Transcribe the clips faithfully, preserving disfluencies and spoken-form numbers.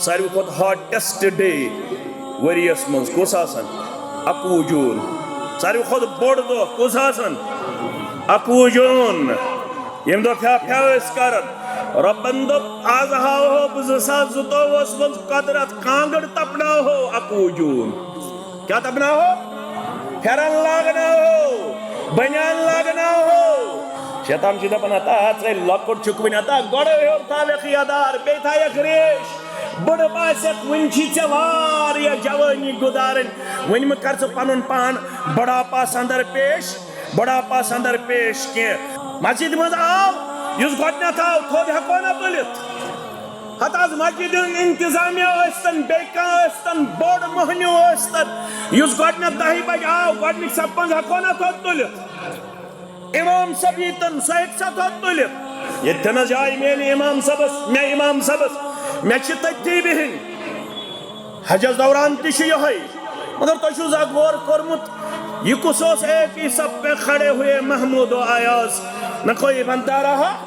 ساروی کھۄتہٕ hottest day ؤریَس منٛز کُس آسان؟ اَکوُہ جوٗن۔ ساروی کھۄتہٕ بوٚڑ دۄہ کُس آسان؟ اَکوُہ جوٗن۔ ییٚمہِ دۄہ پھیٛا پھیٛا ٲسۍ کران، رۄبَن دوٚپ، "آز ہاوہو بہٕ زٕ ساس زٕتووُہَس منٛز قۄدرت، کانٛگٕر تَپناوہو اَکوُہ جوٗن۔" کیٛاہ تَپناوہو؟ پھٮ۪رن لاگناوہو، بٔنیان لاگناوہو۔ شیطان چھُ دَپان، "ہتا، ژٕ ہے لۄکُٹ چھُکھ وُنہِ، ہتا، گۄڈَے ہیوٚر تھاوٮ۪کھ یَدار، بیٚیہِ تھاوٮ۪کھ ریش۔ بٕڈٕ باسٮ۪کھ، وُنہِ چھی ژےٚ واریاہ جوٲنی گُزارٕنۍ۔ وُنہِ مہٕ کر ژٕ پَنُن پان بُڈھاپَس اندر پیش۔" بڑا پس اندر پیش کینٛہہ۔ مسجد منٛز آو، یُس گۄڈٕنٮ۪تھ آو، تھوٚد ہٮ۪کو نہ تُلِتھ۔ ہتہٕ حظ مسجد ہُنٛد انتظامیہ ٲسۍتن، بیٚیہِ کانٛہہ ٲسۍتن، بوٚڑ مۄہنیو ٲسۍتن، یُس گۄڈٕنٮ۪تھ دَہہِ بجہِ آو، گۄڈٕنِکۍ صفس منٛز ہٮ۪کو نہ تھوٚد تُلِتھ۔ امام صٲب ییٖتن، سُہ ہیٚکہِ سا تھوٚد تُلِتھ؟ ییٚتہِ نہٕ جاے میلہِ امام صٲبس، مےٚ امام صٲبس، مےٚ چھِ تٔتی بِہِنۍ۔ حجس دوران تہِ چھُ یِہوٚے۔ مگر تۄہہِ چھُو زانٛہہ غور کوٚرمُت، یہِ کُس اوس؟ ایک ہی صف پہ کھڑے ہوئے محمود و ایاز، نہ کوئی بندہ رہا،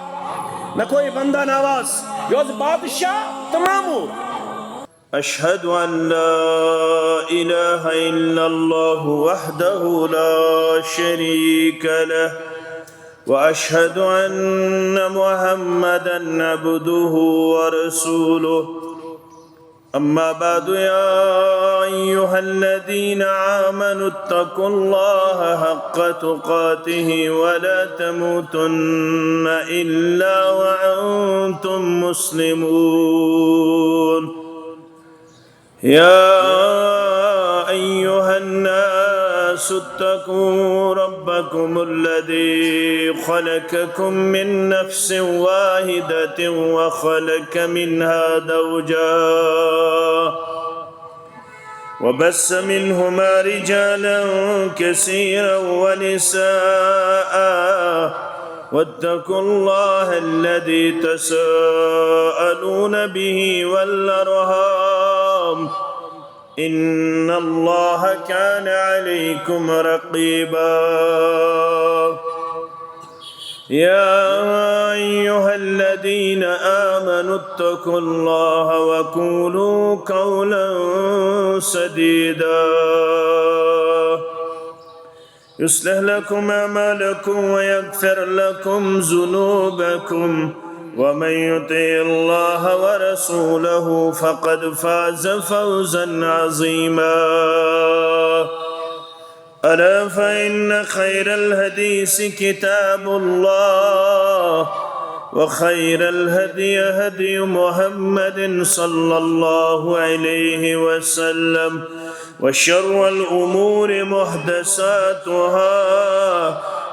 نہ کوئی بندہ نواز۔ یہِ اوس بادشاہ تہٕ ماموٗر۔ أشهد أن لا إله إلا الله وحده لا شريك له، وأشهد أن محمدا عبده ورسوله. أما بعد، يا أيها الذين آمنوا اتقوا الله حق تقاته ولا تموتن إلا وأنتم مسلمون. يا أيها الناس اتقوا ربكم الذي خلقكم من نفس واحدة وخلق منها زوجها وبث منهما رجالا كثيرا ونساء واتقوا الله الذي تساءلون به والأرحام إن الله كان عليكم رقيبا. يا أيها الذين آمنوا اتقوا الله وقولوا قولا سديدا يصلح لكم أعمالكم ويغفر لكم ذنوبكم ومن يطع الله ورسوله فقد فاز فوزا عظيما. ألا فإن خير الحديث كتاب الله وخير الهدي هدي محمد صلى الله عليه وسلم وشر الأمور محدثاتها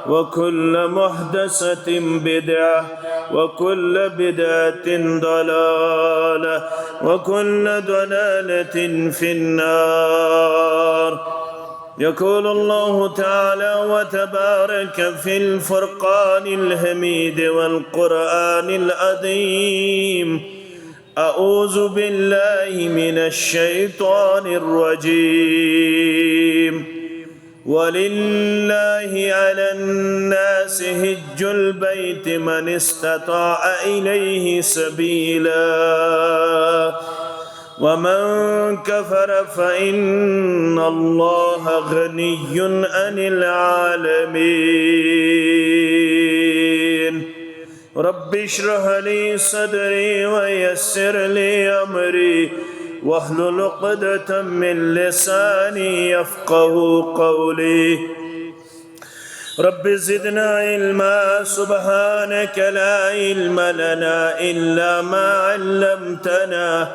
وكل محدثة بدعة وكل بدعة ضلالة وكل ضلالة في النار. يقول الله تعالى وتبارك في الفرقان الحميد والقرآن العظيم: أعوذ بالله من الشيطان الرجيم. ولله على الناس حج البيت من استطاع إليه سبيلا ومن كفر فإن الله غني عن العالمين. رب اشرح لي صدري ويسر لي أمري واحلل عقدة من لساني يفقه قولي. رب زدنا علما، سبحانك لا علم لنا إلا ما علمتنا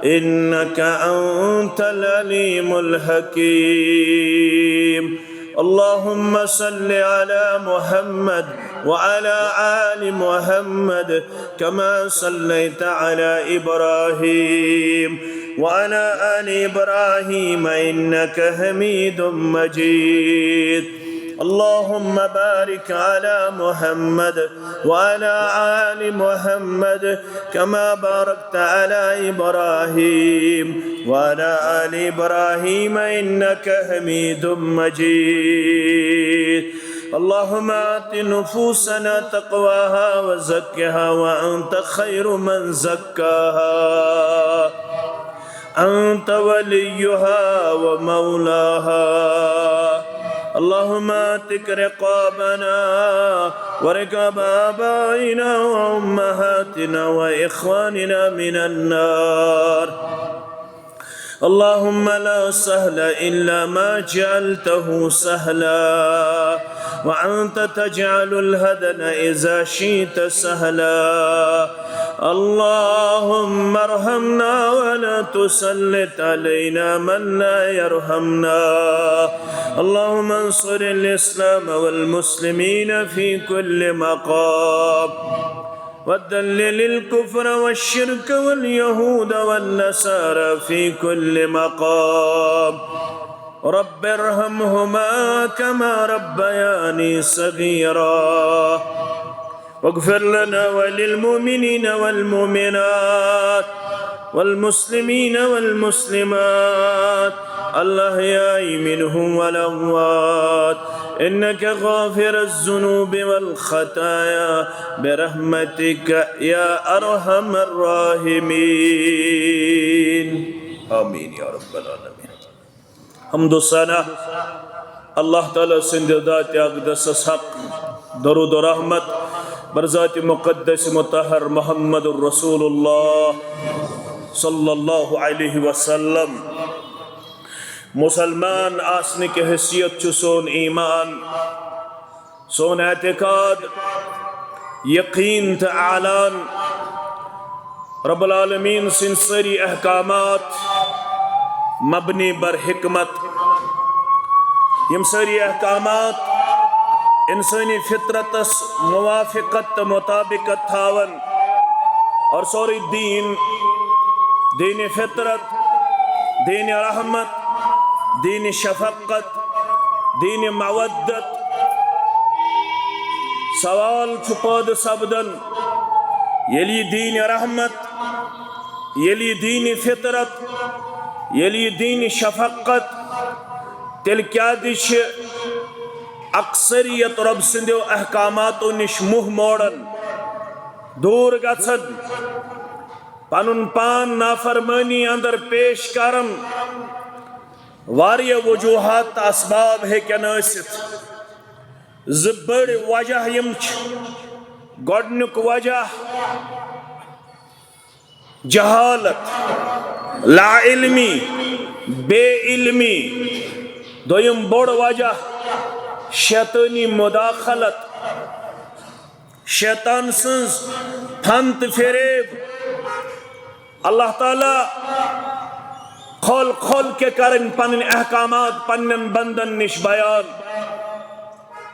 إنك أنت العليم الحكيم. اللهم صل على محمد وعلى آل محمد كما صليت على إبراهيم وعلى آل إبراهيم إنك حميد مجيد. اللهم بارك على محمد وعلى آل محمد كما باركت على إبراهيم وعلى آل إبراهيم إنك حميد مجيد. اللهم آت نفوسنا تقواها وزكها وأنت خير من زكاها. أنت وليها ومولاها. اللهم اعتق رقابنا ورقاب آبائنا وأمهاتنا وإخواننا من النار. اللهم لا سهل إلا ما جعلته سهلا، وأنت تجعل الحزن إذا شئت سهلا. اللهم ارحمنا ولا تسلط علينا من لا يرحمنا. اللهم انصر الإسلام والمسلمين في كل مقام، وذلل الكفر والشرك واليهود والنصارى في كل مقام. رب ارحمهما كما ربياني صغيرا. واغفر لنا وللمؤمنين والمؤمنات والمسلمين والمسلمات الأحياء منهم والأموات، إنك غافر الذنوب والخطايا، برحمتك يا أرحم الراحمين. آمين يا رب العالمين. حمد و ثنا اللہ تعالیٰ سٕنٛدِ ذاتِ اقدسس حق، درود و رحمت بر ذاتِ مقدس مطہر محمد رسول اللہ صلی اللہ علیہ وسلم۔ مسلمان آسنٕکۍ حیثیت چھُ سون ایمان، سون اعتقاد، یقین تہٕ اعلان۔ رب العالمین سٕنٛدۍ سٲری احکامات مبنی بر حکمت۔ یِم سٲری احکامات انسٲنی فطرتس موافقت تہٕ مطابقت تھاون، اور سورُے دین، دین فطرت، دین رحمت، دین شفقت، دین مودت۔ سوال چھُ پٲدٕ سپدان، ییٚلہِ یہِ دین رحمت، ییٚلہِ یہِ دین فطرت، ییٚلہِ یہِ دین شفقت، تیٚلہِ کیٛازِ چھِ اکثریت رب سٕنٛدیو احکاماتو نِش منہ موڑان، دوٗر گژھان، پنُن پان نافرمٲنی اندر پیش کران؟ واریاہ وجوہات تہٕ اسباب ہیٚکن ٲسِتھ۔ زٕ بٔڑۍ وجہ یِم چھِ۔ گۄڈٕنیُک وجہ جہالت، لا علمی، بے علمی۔ دوٚیِم بوٚڑ وجہ شیطٲنی مداخلت، شیطان سٕنٛز فن تہٕ فریب۔ اللہ تعالیٰ کھول کھول کے کرن پنٕنۍ احکامات پننٮ۪ن بندن نِش بیان۔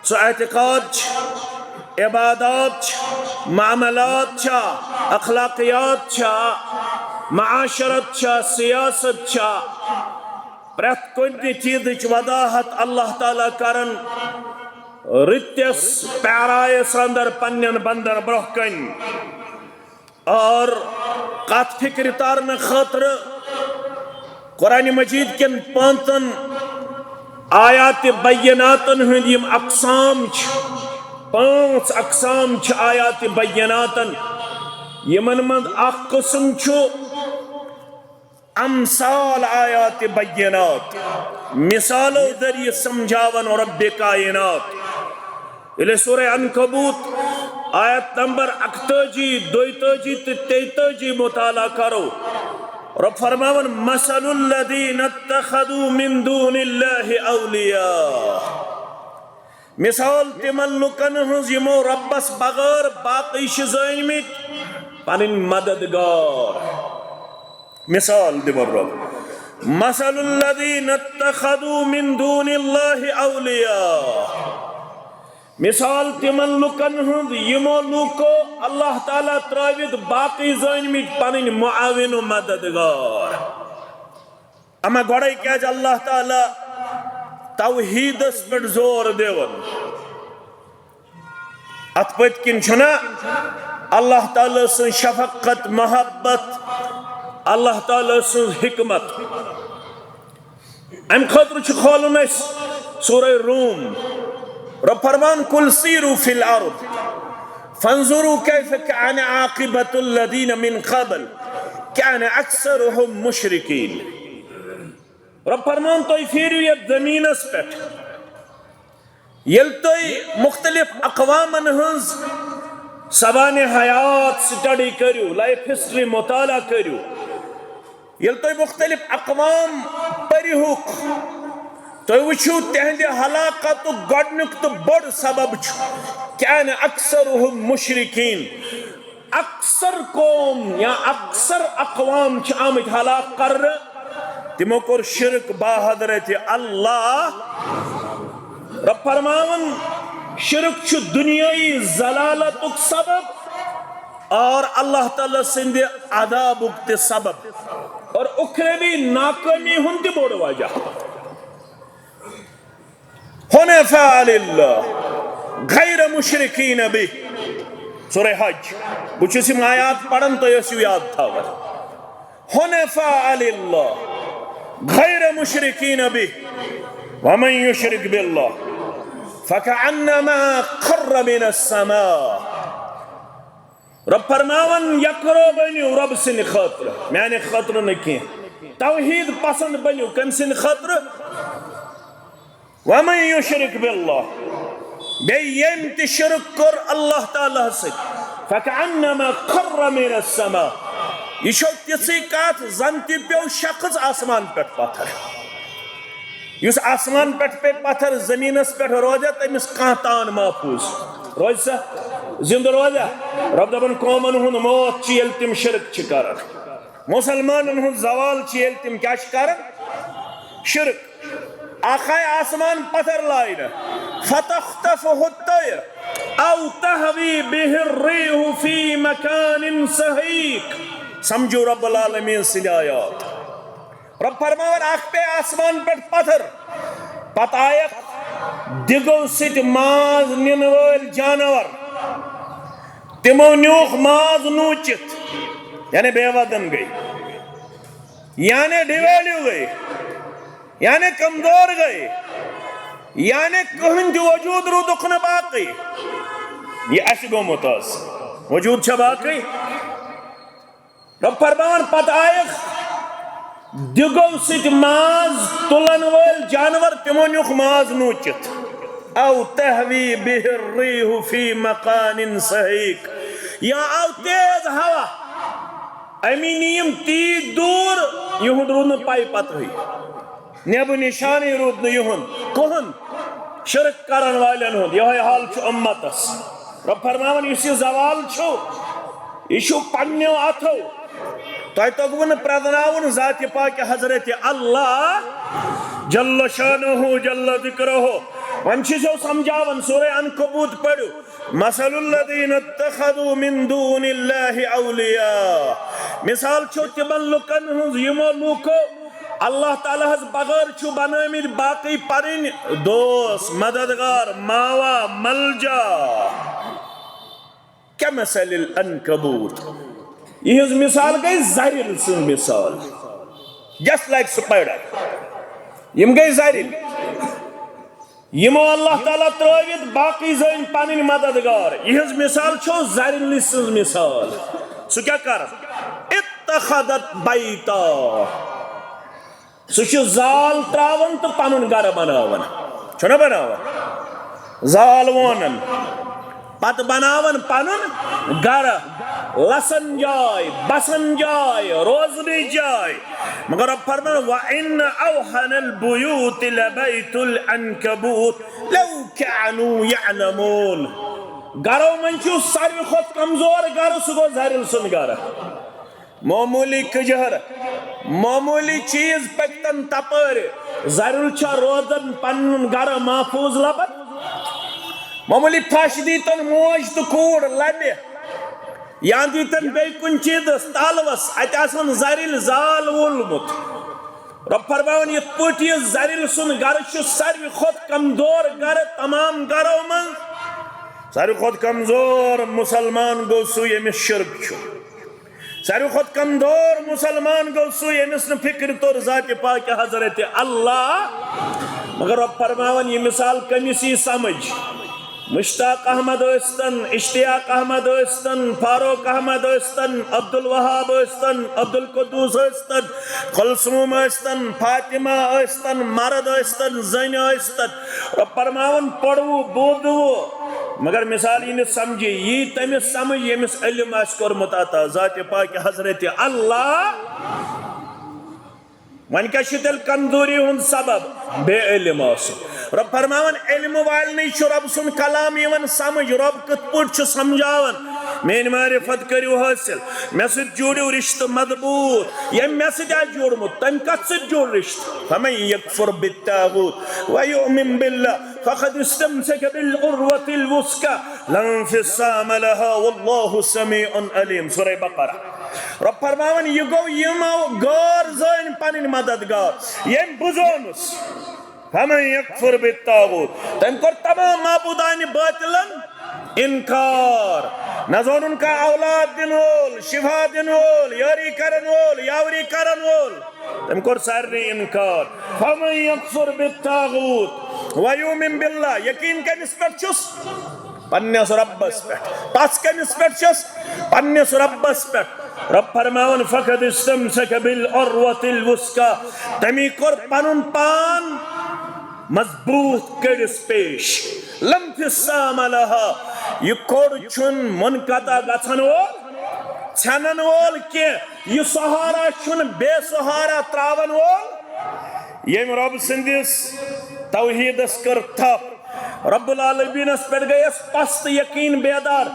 سُہ اعتقاد چھُ، عبادات چھِ، معاملات چھا، اخلاقیات چھا، معاشرت چھا، سیاست چھا، پرٛٮ۪تھ کُنہِ چیٖزٕچ وضاحت اللہ تعالیٰ کرن رٕتِس پیرایس اندر پننٮ۪ن بندن برونٛہہ کنہِ۔ اور کتھ فکرِ تارنہٕ خٲطرٕ قرآن مجید کٮ۪ن پانٛژن آیات بیناتن ہٕنٛدۍ یِم اقسام چھِ، پانٛژھ اقسام چھِ آیات بیناتن، یِمن منٛز اکھ قٕسم چھُ امثال آیات بینات، مثالو ذریعہ سمجھاون رب کائنات۔ ییٚلہِ سورہ عنکبوت آیت نمبر اکتٲجی، دۄیتٲجی تہٕ تیتٲجی مطالعہ کرو، رب فرماون، مثل الذین اتخذوا من دون اللہ اولیاء۔ مثال تِمن لُکن ہٕنٛز یِمو رۄبس بغٲر باقٕے چھِ زٲنۍمٕتۍ پنٕنۍ مددگار۔ مثال دِوان رۄب، مثل الذین اتخذوا من دون اللہ اولیاء۔ مثال تِمن لُکن ہُنٛد یِمو لُکو اللہ تعالیٰ ترٲوِتھ باقٕے زٲنۍمٕتۍ پنٕنۍ معاون و مددگار۔ اما گۄڈے کیازِ اللہ تعالیٰ توحیدس پٮ۪ٹھ زور دِوان؟ اتھ پٔتۍ کِنۍ چھُنہ اللہ تعالیٰ سٕنٛز شفقت، محبت، اللہ تعالیٰ سٕنٛز حکمت؟ امہِ خٲطرٕ چھُ کھولُن اسہِ سورہ روم۔ رب فرمان، قل سیروا فی الارض فانظروا کیف کان عاقبۃ الذین من قبل۔ کان اکثرهم مشرکین۔ رب فرمان، تُہۍ پھیرِو یتھ زمینس پٮ۪ٹھ۔ ییٚلہِ تُہۍ مختلف اقوامن ہٕنٛز سوانح حیات سٹڈی کٔرِو، لائف ہسٹری مطالعہ کٔرِو، ییٚلہِ تُہۍ مختلف اقوام پٔرِہُکھ، تُہۍ وٕچھِو تِہنٛدِ ہلاکتُک گۄڈٕنیُک تہٕ بوٚڑ سبب چھُ کان اکثرهم مشرکین۔ اکثر قوم یا اکثر اقوام چھِ آمٕتۍ ہلاک کرنہٕ، تِمو کوٚر شرک با حضرت اللہ۔ رب فرماوان، شرک چھُ دنیٲیی ذلالتُک سبب اور اللہ تعالیٰ سٕنٛدِ عذابُک تہِ سبب اور اُخروی ناکٲمی ہُنٛد تہِ بوٚڑ وجہ۔ حنفاء للہ غیر مشرکین بہ۔ سورہ حج۔ بہٕ چھُس یِم آیات پران، تُہۍ ٲسِو یاد تھاوان۔ حنفاء للہ غیر مشرکین بہ ومن یشرک باللہ فکأنما خر من السماء۔ رب فرماوان، یکرو بٔنِو رب سٕنٛدِ خٲطرٕ، میانہِ خٲطرٕ نہٕ کینٛہہ۔ توحید پسند بٔنِو کٔمۍ سٕنٛدِ خٲطرٕ؟ ومن یشرک باللہ، بیٚیہِ ییٚمۍ تہِ شرک کوٚر اللہ تعالیٰ ہس سۭتۍ، فکأنما خر من السماء، یہِ چھو تِژھٕے کتھ زن تہِ پیوٚو شخص آسمان پٮ۪ٹھ پتھر۔ یُس آسمان پٮ۪ٹھ پیٚیہِ پتھر، زمینس پٮ۪ٹھ روزِ تٔمِس کانٛہہ تان محفوظ روزِ سا؟ زندٕ روزِ؟ رب دپان، قومن ہُنٛد موت چھُ ییٚلہِ تِم شرک چھِ کران، مسلمانن ہُنٛد زوال چھُ ییٚلہِ تِم کیٛاہ چھِ کران؟ شرک۔ اکھ آیہِ آسمان پتھر لاینہٕ، فتخطفه الطير او تهوي به الريح في مكان سحيق۔ سمجھو رب العالمین سٕنٛدۍ آیات۔ رب فرماوان، اکھ پیٚیہِ آسمان پٮ۪ٹھ پتھر، پتہٕ آیکھ دِگو سۭتۍ ماز نِنہٕ وٲلۍ جانور، تِمو نیوٗکھ ماز نوٗچِتھ، یعنی بے وزن گٔے، یعنی ڈیویلیو گٔے، یعنی کمزور گٔے، یعنی کٕہٕنۍ تہِ وجود روٗدُکھ نہٕ باقٕے۔ یہِ اَسہِ گوٚمُت آز، وجود چھا باقٕے؟ رب فرماوان، پتہٕ آیکھ دِگو سۭتۍ ماز تُلن وٲلۍ جانور، تِمو نیوٗکھ ماز نوٗچِتھ۔ او تهوي به الريح في مكان سحيق، یا آو تیز ہوا، امی نِیِم تیٖتۍ دوٗر، یِہُنٛد روٗد نہٕ پَے پَتہٕے۔ نیب و نشانٕے روٗد نہٕ یِہُنٛد۔ کٕہٕنٛد؟ شرک کرن والٮ۪ن ہُنٛد۔ یِہوٚے حال چھُ اُمتس۔ رب فرماوان، یُس یہِ زوال چھُ، یہِ چھُ پننیو اتھو۔ تۄہہِ توٚگوٕ نہٕ پرٛزناوُن ذاتِ پاکِ حضرت اللہ جل شانہ جل ذکرہ۔ وۄنۍ چھِ سو سمجھاوان، سورہ عنکبوت پٔرِو۔ مثل الذين اتخذوا من دون الله أولياء۔ مثال چھو تِمن لُکن ہٕنٛز، یِمو لوٗکو اللہ تعالیٰ ہس بغٲر چھُ بنٲومٕتۍ باقٕے پنٕنۍ دوست، مددگار، ماوا، ملجا۔ كمثل العنكبوت۔ یِہٕنٛز مثال گٔے زرٮ۪ن سٕنٛز مثال۔ Just like spider۔ یِم گٔے زرٮ۪ن۔ یِمو اللہ تعالیٰ ترٲوِتھ باقٕے زٔنۍ پنٕنۍ مددگار۔ یِہٕنٛز مثال چھو زرِنلہِ سٕنٛز مثال۔ سُہ کیٛاہ کر؟ اتخذت بیتا۔ سُہ چھُ زال ترٛاوان تہٕ پنُن گرٕ بناوان۔ چھُنہ بناوان؟ زال وونان۔ پتہٕ بناوان پنُن گرٕ، لسن جاے، بسن جاے، روزنٕچ جاے۔ مگر رب فرمان، وَإِنَّ أَوْهَنَ الْبُيُوتِ لَبَيْتُ الْعَنْكَبُوتِ لَوْ كَانُوا يَعْلَمُونَ۔ گرو منٛز چھُ ساروی کھۄتہٕ کمزور گرٕ، سُہ گوٚو زرٮ۪ن سُنٛد گرٕ۔ معموٗلی کٕجہر، معموٗلی چیٖز پٔکۍتن تپٲرۍ، زرٮ۪ن چھا روزان پنُن گرٕ محفوٗظ لبن؟ معموٗلی پھش دیٖتن موج تہٕ کوٗر لبہِ، یا دیٖتن بیٚیہِ کُنہِ چیٖزس تالوس، اتہِ آسن زرٮ۪ن زال وولمُت۔ رب فرماوان، یِتھ پٲٹھۍ یہِ زرٮ۪ن سُنٛد گرٕ چھُ ساروی کھۄتہٕ کمزور گرٕ تمام گرو منٛز، ساروی کھۄتہٕ کمزور مسلمان گوٚو سُہ، ییٚمِس شرک چھُ۔ ساروی کھۄتہٕ کمزور مسلمان گوٚو سُہ، ییٚمِس نہٕ فکرِ توٚر ذاتِ پاکِ حضرت اللہ۔ مگر رب فرماوان، یہِ مثال کٔمِس یی سمجھ؟ مشتاق احمد ٲسۍتن، اشتیاق احمد ٲسۍتن، فاروق احمد ٲسۍتن، عبدالوہاب ٲسۍتن، عبدالقدوس ٲسۍتن، کلثوم ٲسۍتن، فاطمہ ٲسۍتن، مرد ٲسۍتن، زٔنۍ ٲسۍتن۔ رۄب فرماوان، پوٚروٕ، بوٗزوٕ، مگر مثال یی نہٕ سمجھے، یی تٔمِس سمجھ ییٚمِس علم آسہِ کوٚرمُت عطا، ذاتِ پاکِ حضرت اللہ۔ وۄنۍ کیٛاہ چھُ تیٚلہِ کمزوری ہُنٛد سبب؟ بے علم آسُن۔ رۄب فرماوان، علم والنٕے چھُ رۄب سُنٛد کلام یِوان سمجھ، رۄب کِتھ پٲٹھۍ چھُ سمجھاوان۔ میٛٲنۍ معرفت کٔرِو حٲصِل، مےٚ سۭتۍ جوڑِو رشتہٕ مضبوٗط۔ ییٚمۍ مےٚ سۭتۍ آسہِ جوڑمُت، تٔمۍ کتھ سۭتۍ جوڑ رشتہٕ؟ فمن یکفر بالطاغوت ویؤمن باللہ فقد استمسک بالعروۃ الوثقی لا انفصام لها واللہ سمیع علیم۔ سورہ بقرہ۔ رۄب فرماوان، یہِ گوٚو یِمو غٲر زٲنۍ پنٕنۍ مددگار، ییٚمۍ بُزونُس۔ فمن یکفر بالطاغوت، تٔمۍ کوٚر تمام معبوٗدانہِ باطلن انکار۔ نہ زونُن کانٛہہ اولاد دِنہٕ وول، شفا دِنہٕ وول، یٲری کرن وول، یاوری کرن وول۔ تٔمۍ کوٚر سارنٕے انکار۔ فمن یکفر بالطاغوت ویؤمن باللہ، یقین کٔمِس پٮ۪ٹھ چھُس؟ پننِس رۄبس پٮ۪ٹھ۔ پژھ کٔمِس پٮ۪ٹھ چھَس؟ پننِس رۄبس پٮ۪ٹھ۔ رۄب فرماوان، فقد استمسک بالعروۃ الوثقی، تٔمی کوٚر پنُن پان مضبوٗط کٔڑِس پیش۔ لا انفصام لها، یہِ کوٚڑ چھُنہٕ منقطع گژھن وول، ژھٮ۪نن وول کینٛہہ، یہِ سہارا چھُنہٕ بے سہارا تراون وول۔ ییٚمۍ رۄب سٕنٛدِس توحیٖدس کٔر تھپھ، رب العالمینس پٮ۪ٹھ گٔیس پست یقین بیدار۔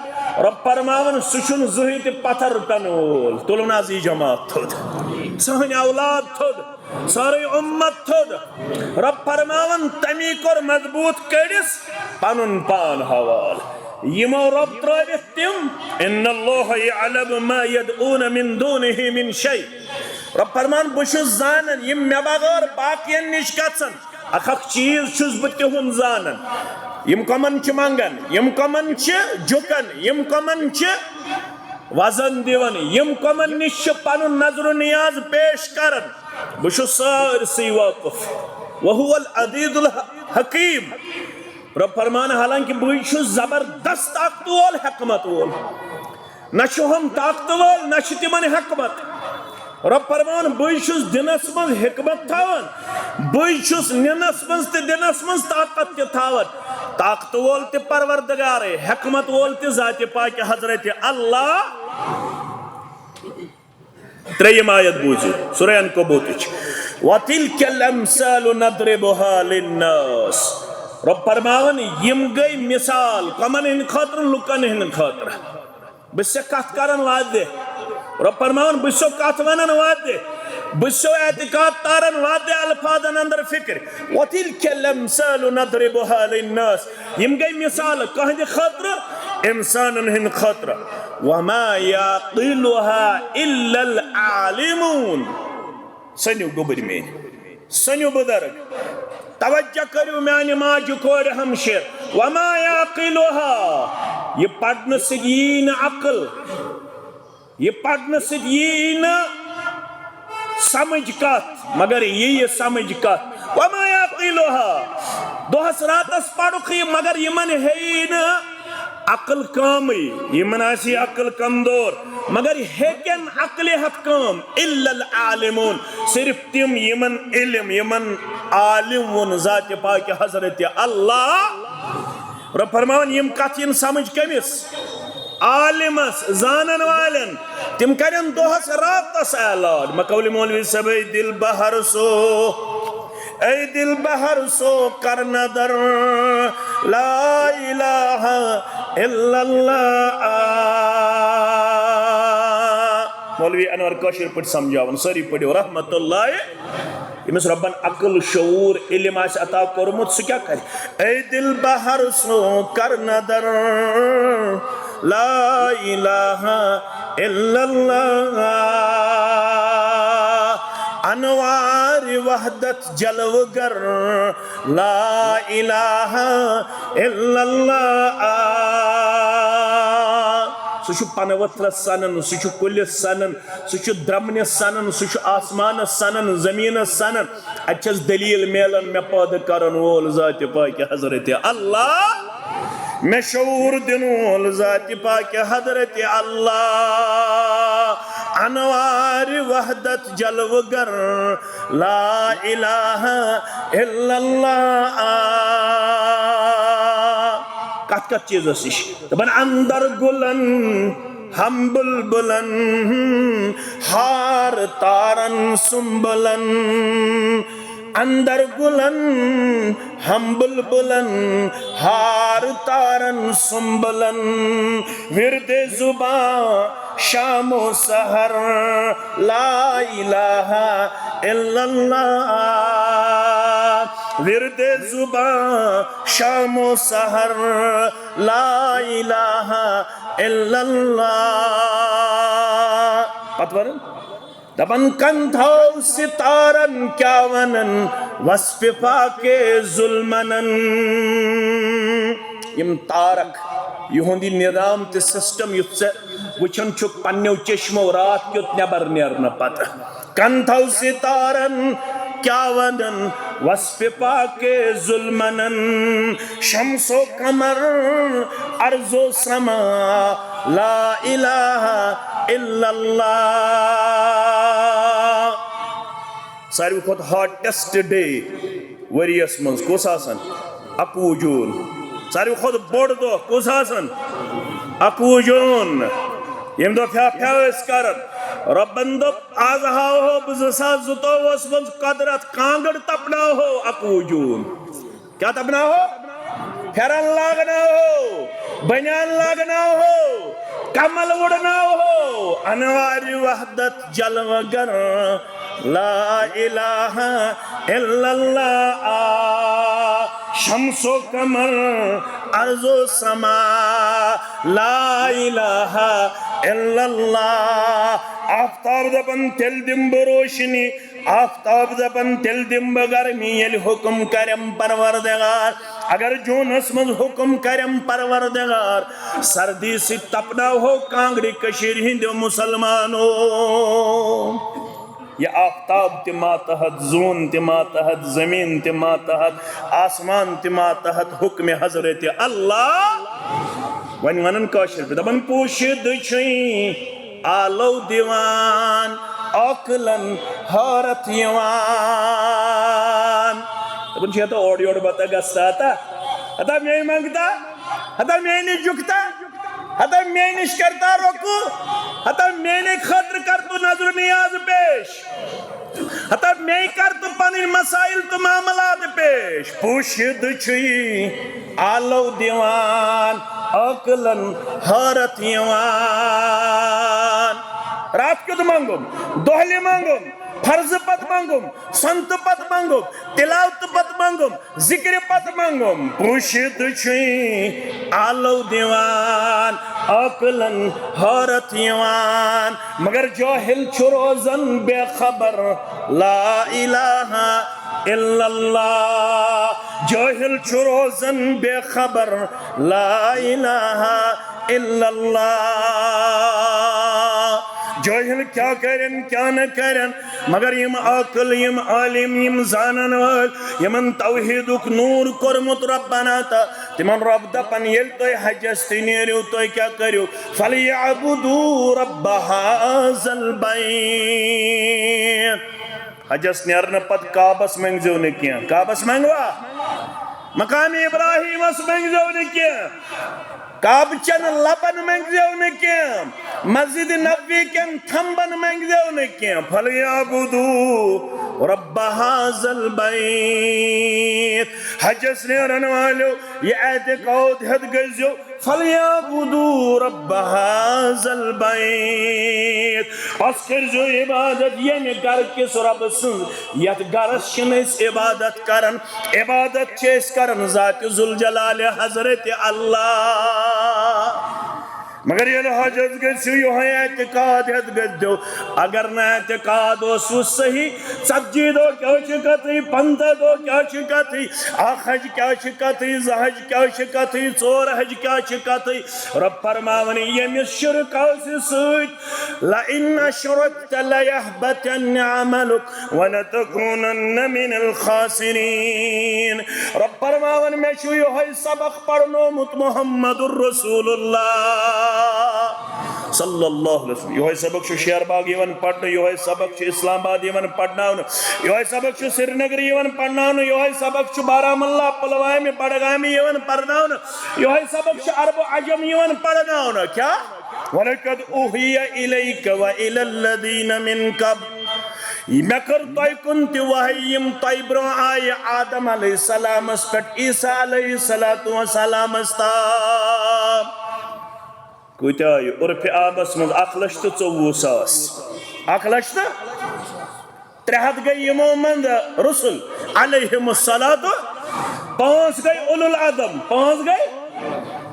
رب فرماوان، سُہ چھُنہٕ زٕہٕے تہِ پتھر ٹنہٕ وول۔ تُلُن حظ یہِ جماعت تھوٚد، سٲنۍ اولاد تھوٚد، سٲرٕے اُمت تھوٚد۔ رب فرماوان، تمی کوٚر مضبوٗط کٔڑِس پنُن پان حوالہٕ۔ یِمو رب ترٲوِتھ تِم، ان اللہ یعلم ما یدعون من دونہ من شیء۔ رب فرمان، بہٕ چھُس زانان یِم مےٚ بغٲر باقین نِش گژھن۔ اکھ اکھ چیٖز چھُس بہٕ تِہُنٛد زانان۔ یِم کمن چھِ منگان، یِم کمن چھِ جُکان، یِم کمن چھِ وزن دِوان، یِم کمن نِش چھِ پنُن نظر و نیاز پیش کران۔ بہٕ چھُس سٲرسٕے واقف۔ وہو العزیز الحکیم۔ رب فرمان، حالانکہ بٕے چھُس زبردست طاقت وول، حکمت وول۔ نہ چھِ ہُم طاقت وٲلۍ، نہ چھِ تِمن حکمت۔ رب فرمان، بٕے چھُس دِنس منٛز حکمت تھاوان، بٕے چھُس نِنس منٛز تہِ دِنس منٛز طاقت تہِ تھاوان۔ طاقت وول تہِ پروردگارے، حکمت وول تہِ ذاتِ پاکِ حضرت اللہ۔ ترٛیٚیِم آیت بوٗزِو، سورہ عنکبوتٕچ۔ وَتِلْكَ الْأَمْثَالُ نَضْرِبُهَا لِلنَّاسِ۔ رب فرماوان، یِم گٔے مثال کمن ہٕنٛدِ خٲطرٕ؟ لُکن ہٕنٛدِ خٲطرٕ۔ بہٕ چھُسے کتھ کران واضح۔ رب فرماوان، بہٕ چھُسو کتھ ونان واضح۔ بہٕ چھُسو اعتقاد تاران واضح الفاظن اندر فکر۔ وَتِلْكَ الْأَمْثَالُ نَضْرِبُهَا لِلنَّاسِ۔ یِم گٔے مثال کٕہٕنٛدِ خٲطرٕ؟ انسانن ہٕنٛدِ خٲطرٕ۔ وَمَا يَعْقِلُهَا إِلَّا الْعَالِمُونَ۔ سٔنِو گوٚبٕرۍ میٲنۍ، سٔنِو بُزرگ، توجہ کٔرِو میانہِ ماجہِ کورِ ہمشیر۔ وَمَا يَعْقِلُهَا، یہِ پرنہٕ سۭتۍ یی نہٕ عقل۔ یہِ پرنہٕ سۭتۍ یی نہٕ سمجھ کتھ، مگر یی یہِ سمجھ کتھ۔ وَمَا يَعْقِلُهَا، دۄہس راتس پرُکھ یہِ، مگر یِمن ہیٚیہِ نہٕ عقل کامٕے، یِمن آسہِ یہِ عقل کمزور، مگر ہیٚکن عقلہِ ہتھ کٲم۔ إِلَّا الْعَالِمُونَ، صرف تِم یِمن علم، یِمن عالم ووٚن ذاتِ پاکِ حضرت اللہ۔ رب فرماوان، یِم کتھ یِن سمجھ کٔمِس؟ عالمس، زانن والٮ۪ن۔ تِم کرن دۄہس راتس اعلان۔ مہ قولِ مولوی صٲب، اے دل بہر سو، اے دل بہر سو کر نظر، لا الہ الا اللہ۔ مولوی انور کٲشِر پٲٹھۍ سمجھاوان، سٲری پٔرِو رحمت اللہ۔ ییٚمِس رۄبن عقل، شعوٗر، علم آسہِ عطا کوٚرمُت، سُہ کیٛاہ کرِ؟ اے دل بہر سو کر نظر، لا الہ الا اللہ۔ انوار وحدت جلوگر، لا الہ الا اللہ۔ سُہ چھُ پنہٕ ؤتھرس سنان، سُہ چھُ کُلِس سنان، سُہ چھُ درمنِس سنان، سُہ چھُ آسمانس سنان، زمینس سنان۔ اتہِ چھس دلیل میلان مےٚ پٲدٕ کرن وول ذاتِ پاکِ حضرت اللہ۔ مےٚ شعور دِنہٕ وول ذاتِ پاکہِ حضرتِ اللہ، انوارِ وحدت جلوٕ گر، لا الہ الا اللہ۔ آ، کتھ کتھ چیٖزس نِش؟ دپان اندر گُلن ہم بلبلن، ہار تارن سنبلن۔ اندر گُلن ہم بلبلن، ہار تارن سنبلن۔ ورد زباں شام و سحر، لا الہ الا اللہ۔ ورد زباں شام و سحر، لا الہ الا اللہ۔ پتہٕ ورن دپان کن تھاو ستارن کیا ونن، وصف پاکِ ذوالمنن۔ یم تارک، یہند یہ نظام تہٕ سسٹم یُتھ ژےٚ وچھان چھُکھ پننیو چشمو راتھ کیُتھ نٮ۪بر نیرنہٕ پتہٕ۔ کن تھاو ستارن کیا ونن، وصف پاکِ ذوالمنن۔ شمس و قمر، ارض و سما، لا الہ الا اللہ۔ ساروی کھۄتہٕ ہاٹیسٹ ڈے ؤریس منٛز کُس آسان؟ اکوُہ جوٗن۔ ساروی کھۄتہٕ بوٚڑ دۄہ کُس آسان؟ اکوُہ جوٗن۔ ییٚمہِ دۄہ پھیٛا پھیٛا ٲسۍ کران۔ رۄبن دوٚپ، از ہاوہو بہٕ زٕ ساس زٕتووُہس منٛز قۄدرت کانٛگٕر تپناوہو اکوُہ جوٗن۔ کیا تپناوہو؟ پھیرن لاگناوہو، بنیان لاگناوہو، کمل وُڑناوہو، انوارِ وحدت جلوہ گر، لا الہ الا اللہ۔ آ، شمس و قمر، ارض و سما، لا الہ الا اللہ۔ آفتاب دپان تیٚلہِ دِمہٕ بہٕ روشنی، آفتاب دپان تیٚلہِ دِمہٕ بہٕ گرمی ییٚلہِ حکم کرٮ۪م پروردگار۔ اگر جوٗنس منٛز حکم کرٮ۪م پروردگار، سردی سۭتۍ تپناوہو کانٛگرِ کٔشیٖرِ ہٕنٛدیو مُسلمانو۔ یہ آفتاب تہِ ماتحت، زوٗن تہِ ماتحت، زمین تہِ ماتحت، آسمان تہِ ماتحت حکمِ حضرتِ اللہ۔ وۄنۍ ونان کٲشِر پٲٹھۍ، دپان پوٗشِدٕ چھُے آلو دِوان، عاقلن حٲرتھ یِوان۔ دپان چھِ ہتا اورٕ یورٕ بتہ گژھتا ہتا، ہتا مے منگتا، ہتا مے نِش جُکتا، ہتا مے نِش کرتا رۄکوٗ، ہتا میانہِ خٲطرٕ کر تو نذر و نیاز پیش۔ ہتا مے کر تو پنٕنۍ مسائل تہٕ معاملات پیش۔ پوٗشِدٕ چھُے آلو دِوان، عٲقلن حٲرتھ یِوان۔ راتھ کیُتھ منٛگُم، دۄہلہِ منٛگُم، فرضہٕ پتہٕ منٛگُم، سنتہٕ پتہٕ منٛگُم، تلاوتہٕ پتہٕ منٛگُم، ذکرِ پتہٕ منٛگُم۔ پوٗشِدٕ چھُے آلو دِوان، عٲقلن حٲرتھ یِوان۔ مگر جٲہِل چھُ روزان بے خبر، لا الہ الا اللہ۔ جٲہِل چھُ روزان بے خبر، لا الہ الا اللہ۔ جٲہِل کیٛاہ کرن، کیٛاہ نہٕ کرن، مگر یِم عاقل، یِم عالم، یِم زانن وٲلۍ، یِمن توحیٖدُک نوٗر کوٚرمُت رۄبن عطا، تِمن رۄب دپان، ییٚلہِ تُہۍ حجس تہِ نیرِو، تُہۍ کیٛاہ کٔرِو؟ فَلْيَعْبُدُوا رَبَّ هَٰذَا الْبَيْتِ۔ حجس نیرنہٕ پتہٕ کعبس منٛگزیو نہٕ کینٛہہ۔ کعبس منٛگوا؟ مقام ابراہیمس منٛگزیو نہٕ کینٛہہ۔ کعبہٕ چٮ۪ن لبن منٛگزیو نہٕ کینٛہہ۔ مسجد نبوی کٮ۪ن تھمبن منٛگزیو نہٕ کینٛہہ۔ فَلْيَعْبُدُوا رَبَّ هَٰذَا الْبَيْتِ۔ حجس نیرن والیو، یہ اعتقاد ہیٚتھ گٔژھزیو، فَلْيَعْبُدُوا رَبَّ هَٰذَا الْبَيْتِ۔ پس کٔرزیو عبادت ییٚمہِ گرٕ کِس رۄبہٕ سٕنٛز، یتھ گرس چھِنہٕ أسۍ عبادت کران۔ عبادت چھِ أسۍ کران ذاتِ ذوالجلالِ حضرتِ اللہ۔ مگر ییٚلہِ حجس گٔژھِو، یِہوٚے اعتقاد ہٮ۪تھ گٔژھِو۔ اگر نہٕ اعتقاد اوسوٕ صحیح، ژتجی دۄہ کیٛاہ چھِ کتھٕے، پنٛژاہ دۄہ کیٛاہ چھِ کتھٕے، اکھ حج کیٛاہ چھِ کتھٕے، زٕ حج کیٛاہ چھِ کتھٕے، ژور حج کیٛاہ چھِ کتھٕے۔ رۄب فرماوان، ییٚمِس شرک آسہِ سۭتۍ، لئن اشرکت لیحبطن عملک ولتکونن من الخاسرین۔ رۄب فرماوان، مےٚ چھُ یِہوٚے سبق پرنومُت محمد رسول اللہ صلی اللہ علیہ وسلم۔ یِہوٚے سبق چھُ شیر باغ یِوان پرنہٕ، یِہوٚے سبق چھُ اسلام آباد یِوان پرناونہٕ، یِہوٚے سبق چھُ سرینگر یِوان پرناونہٕ، یِہوٚے سبق چھُ بارہمولہ، پلوامہِ، بڈگامہِ یِوان پرناونہٕ، یِہوٚے سبق چھُ عرب و عجم یِوان پرناونہٕ۔ کیٛاہ؟ ولقد اوحی الیک و الی الذین من قبل۔ مےٚ کٔر تۄہہِ کُن تہِ وحی، یِم تۄہہِ برونٛہہ آیہِ آدم علیہ السلامس پٮ۪ٹھ عیسیٰ علیہ الصلوۃ والسلامس تام۔ کۭتیٛاہ آیہِ عرفِ عامس منٛز؟ اکھ لچھ تہٕ ژوٚوُہ ساس۔ اکھ لچھ تہٕ ترٛےٚ ہتھ گٔے یِمو منٛز رسل علیہم الصلوۃ۔ پانٛژھ گٔے اولو العزم، پانٛژھ گٔے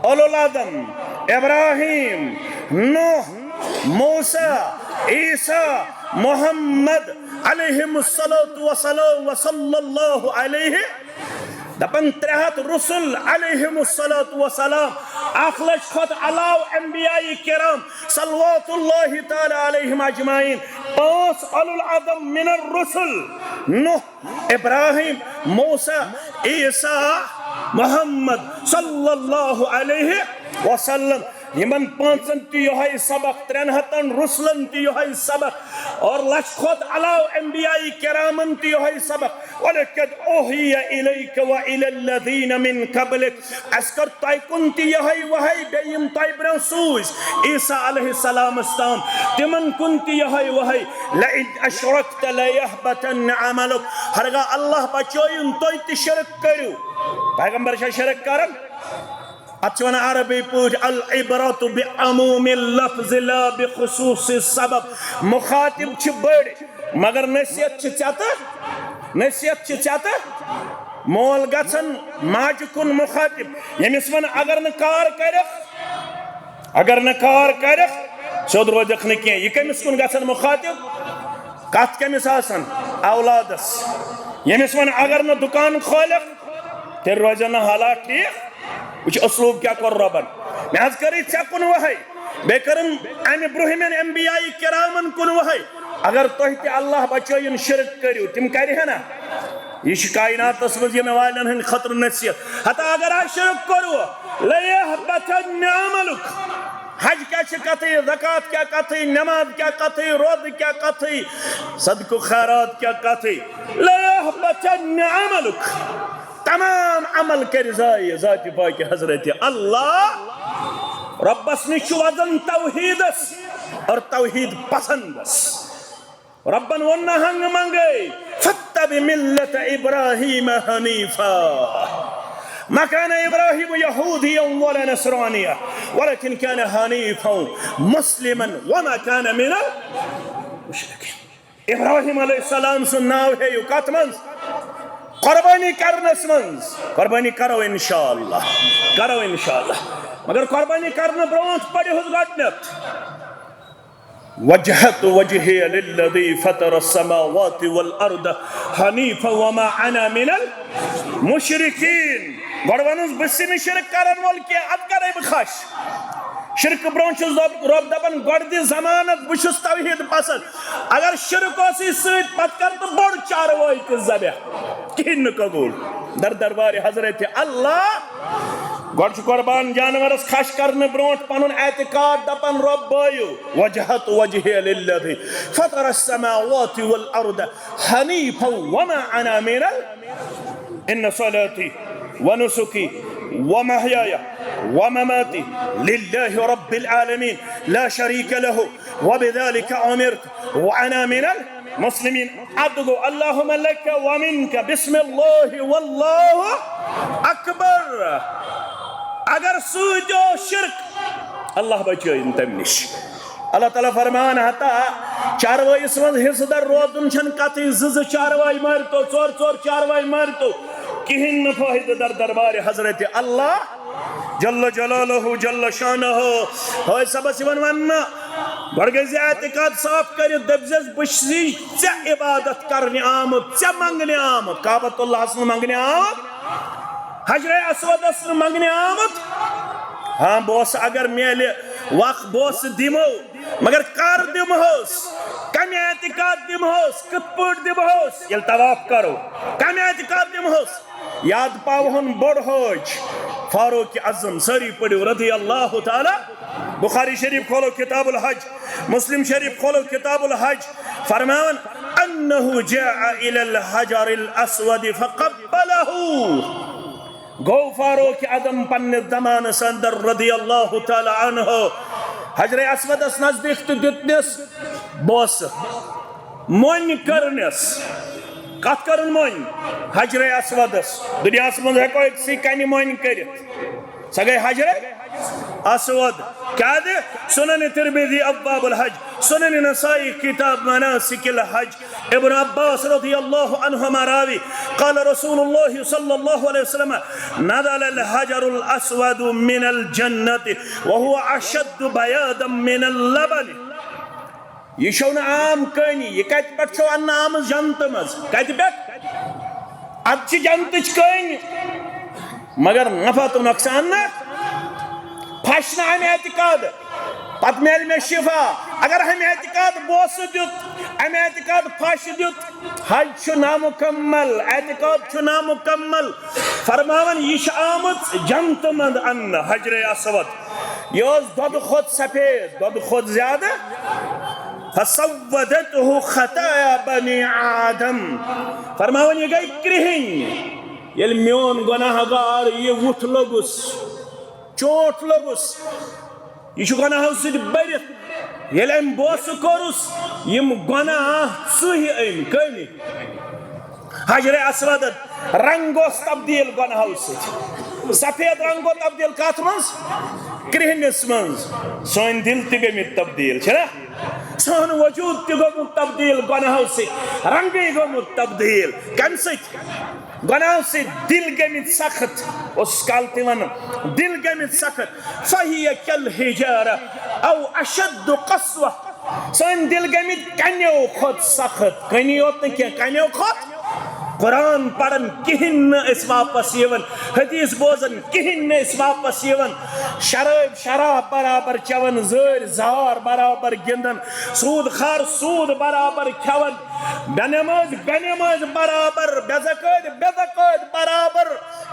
اولو العزم، ابراہیم، نوح، موسیٰ، عیسیٰ، محمد علیہم الصلوۃ والسلام و صلی اللہ علیہ۔ دپان ترٛےٚ ہتھ رسل علیہم الصلوۃ والسلام، اکھ لچھ کھۄتہٕ علاوٕ انبیاء کرام صلوات اللہ تعالی علیہم اجمعین، پانٛژھ اولو العزم من الرسل، نوح، ابراہیم، موسیٰ، عیسیٰ، محمد صلی اللہ علیہ وسلم۔ یِمن پانٛژن تہِ یِہوٚے سبق، ترٛٮ۪ن ہتن رسلن تہِ یِہوٚے سبق، اور لچھ کھۄتہٕ علاوٕ انبیاء کرامن تہِ یِہوٚے سبق۔ ولقد اوحی الیک و الی الذین من قبلک۔ اسہِ کٔر تۄہہِ کُن تہِ یِہوٚے وحی، بیٚیہِ یِم تۄہہِ برونٛہہ سوٗزۍ عیسیٰ علیہ السلامس تام، تِمن کُن تہِ یِہوٚے وحی۔ لئن اشرکت لیحبطن عملک۔ ہرگاہ اللہ بچٲیِن تُہۍ تہِ شرک کٔرِو۔ پیغمبر چھا شرک کران؟ اتھ چھِ ونان عربی پٲٹھۍ العبرة بعموم اللفظ لا بخصوص السبب۔ مخاطب چھِ بٔڑۍ، مگر نصیحت چھِ ژےٚ تہٕ، نصیحت چھِ ژےٚ تہٕ مول گژھان ماجہِ کُن مخاطب۔ ییٚمِس وَن اگر نہٕ کار کَرٮ۪کھ، اگر نہٕ کار کَرٮ۪کھ، سیوٚد روزٮ۪کھ نہٕ کینٛہہ۔ یہِ کٔمِس کُن گژھان مخاطب؟ کَتھ کٔمِس آسان؟ اولادَس۔ ییٚمِس وَن اگر نہٕ دُکان کھولٮ۪کھ، تیٚلہِ روزن نہٕ حالات ٹھیٖک۔ وٕچھ اسلوب کیٛاہ کوٚر رۄبن۔ مےٚ حظ کٔرٕے ژےٚ کُن وحی، بیٚیہِ کٔرٕن امہِ برٛونٛہمٮ۪ن انبیاء کرامن کُن وحی۔ اگر تۄہہِ تہِ اللہ بچٲیِن شرک کٔرِو، تِم کرِ ہے نا؟ یہِ چھِ کائناتس منٛز یِنہٕ والٮ۪ن ہٕنٛدِ خٲطرٕ نصیحت۔ ہتا اگر آز شرک کوٚروٕ، لیحبطن عملک۔ حج کیٛاہ چھِ کتھٕے، زکوٰۃ کیٛاہ کتھٕے، نماز کیٛاہ کتھٕے، روزٕ کیٛاہ کتھٕے، صدقہٕ خیرات کیٛاہ کتھٕے، لیحبطن عملک۔ تمام عمل کرِ ضایع ذاتِ پاکِ حضرت اللہ۔ رۄبس نِش چھُ وزن توحیدس اور توحید پسندس۔ رۄبن ووٚن نہٕ ہنگہٕ منگے، فاتبع ملة ابراہیم حنیفا۔ ما كان ابراہیم یہودیا ولا نصرانیا ولكن كان حنيفا مسلما وما كان من المشركين۔ ابراہیم علیہ السلام سُنٛد ناو ہیٚیِو کتھ منٛز؟ قربانی کرنس منٛز۔ قربانی کرو انشاءاللہ، کرو انشاءاللہ۔ مگر قربانی کرنہٕ برونٛٹھ پٔرِو حظ گۄڈٕنیتھ، وجهت وجهي للذي فطر السماوات والأرض حنيفا وما أنا من المشركين۔ گۄڈٕ وَنُس، بہٕ چھُس نہٕ شرک کرن وول کینٛہہ، اَدٕ کرے بہٕ خۄش۔ شرکہٕ برونٛہہ چھُس دپ-، رۄب دپان، گۄڈٕ دِ ضمانت، بہٕ چھُس توحید پسند۔ اگر شرک اوسُے سۭتۍ، پتہٕ کر تہٕ بوٚڑ چاروٲے تہِ ذبح، کِہیٖنۍ نہٕ قبول۔ در دربارِ حضرت اللہ۔ گۄڈٕ چھُ قربان جانورس خۄش کرنہٕ برونٛٹھ پنُن اعتقاد دپان، رۄب بٲیِو، وجهت وجهي للذي فطر السماوات والأرض حنيفا وما أنا من ال-، إن صلاتي ونسكي ومحياي ومماتي لله رب العالمين لا شريك له وبذلك أمرت وأنا من المسلمين۔ ادعو اللهم لك ومنك، بسم الله والله أكبر۔ اگر سۭتۍ اوس شرک، اللہ بچٲیِن تمہِ نِش۔ اللہ تعالیٰ فرمان، ہتا چاروٲیِس منٛز حصہٕ دار روزُن چھَنہٕ کتھٕے، زٕ زٕ چاروٲے مٲرِتو، ژور ژور چاروٲے مٲرِتو، کِہیٖنۍ نہٕ فٲیدٕ در دربارِ حضرت اللہ۔ جل جلالہ جل شانہ، حٲج صٲبس یِوان وننہٕ، گۄڈٕ گٔژھۍ زِ اعتقاد صاف کٔرِتھ، دٔپۍ زٮ۪س، "بہٕ چھُس ژےٚ عبادت کرنہِ آمُت، ژےٚ منٛگنہِ آمُت، کعبۃ اللہس نہٕ منٛگنہِ آمُت، حجرِ اسودس نہٕ منٛگنہِ آمُت۔ ہاں، بہٕ اوسُس، اگر میلہِ وق، بہٕ اوسُس دِمو، مگر کر دِمہوس، کمہِ اعتقاد دِمہوس، کِتھ پٲٹھۍ دِمہوس، ییٚلہِ طواف کرو، کمہِ اعتقاد دِمہوس؟" یاد پاوہون بوٚڑ حٲج فاروق اعظم، سٲری پٔرِو رضی اللہ تعالیٰ۔ بخاری شریف کھولو، کتاب الحج، مسلم شریف کھولو، کتاب الحج، فرماوان، "انہ جاء الی الحجر الاسود فقبلہ"۔ گوٚو فاروق اعظم پننِس زمانس اندر رضی اللہ تعالیٰ عنہ حجر اسودس نزدیک تہٕ دیُتنس بوسہٕ۔ مۄنۍ کٔرنس۔ کتھ کٔرٕن مۄنۍ؟ حجر اسودس۔ دُنیاہس منٛز ہٮ۪کو أکسٕے کنہِ مۄنۍ کٔرِتھ۔ سۄ گٔے حجر اسود۔ کیٛازِ؟ سنن ترمذی ابواب الحج، سنن نسائی کتاب مناسک الحج۔ ابن عباس رضی اللہ عنہما راوی، قال رسول اللہ صلی اللہ علیہ وسلم، "نزل الحجر الاسود من الجنة وهو اشد بياضا من اللبن"۔ یہِ چھو نہٕ عام کٲنی، یہِ کتہِ پٮ۪ٹھ چھو اننہٕ آمٕژ؟ جنتہٕ منٛز۔ کتہِ پٮ۪ٹھ؟ اتھ چھِ جنتٕچ کٲنی، مگر نفع تہٕ نۄقصان نہٕ۔ پھش نہٕ امہِ اعتقاد، پتہٕ میلہِ مےٚ شفا۔ اگر امہِ اعتقاد بوسہٕ دیُت، امہِ اعتقاد پھش دیُت، حج چھُ نامکمل، اعتقاد چھُ نامکمل۔ فرماوان، یہِ چھِ آمٕژ جنتہٕ منٛز اننہٕ، حجرِ اسود۔ یہِ اوس دۄدٕ کھۄتہٕ سفید، دۄدٕ کھۄتہٕ زیادٕ۔ فسودته خطايا بني آدم۔ فرماوان، یہِ گٔے کرٛہِنۍ۔ ییٚلہِ میون گۄناہ گار یہِ وُتھ لوٚگُس، چوٹ لوٚگُس، یہِ چھُ گۄناہو سۭتۍ بٔرِتھ۔ ییٚلہِ أمۍ بوسہٕ کوٚرُس، یِم گۄناہ ژُہۍ أمۍ۔ کٔمۍ؟ حجرِ اسودن۔ رنگ اوس تبدیل گۄناہو سۭتۍ۔ سفید رنگ گوٚو تبدیل کتھ منٛز؟ کرٛہنِس منٛز۔ سٲنۍ دِل تہِ گٔمٕتۍ تبدیل، چھِ نا؟ سون وجود تہِ گوٚمُت تبدیل گۄناہو سۭتۍ، رنگٕے گوٚمُت تبدیل۔ کمہِ سۭتۍ؟ گۄناہو سۭتۍ دِل گٔمٕتۍ سخت۔ اوس کالہٕ تہِ ونان، دِل گٔمٕتۍ سخت۔ فہی کالحجارہ او اشد قسوہ۔ سٲنۍ دِل گٔمٕتۍ کنیو کھۄتہٕ سخت۔ کنی یوت نہٕ کینٛہہ، کنیو کھۄتہٕ۔ قرآن پران کِہیٖنۍ نہٕ أسۍ واپس یِوان، حدیث بوزان کِہیٖنۍ نہٕ أسۍ واپس یِوان، شرٲبۍ شراب برابر چٮ۪وان، زٲرۍ زار برابر گِنٛدان، سوٗد خار سوٗد برابر کھٮ۪وان، بے نمٲز بے نمٲز برابر، بے زکٲتۍ بے زکٲتۍ برابر،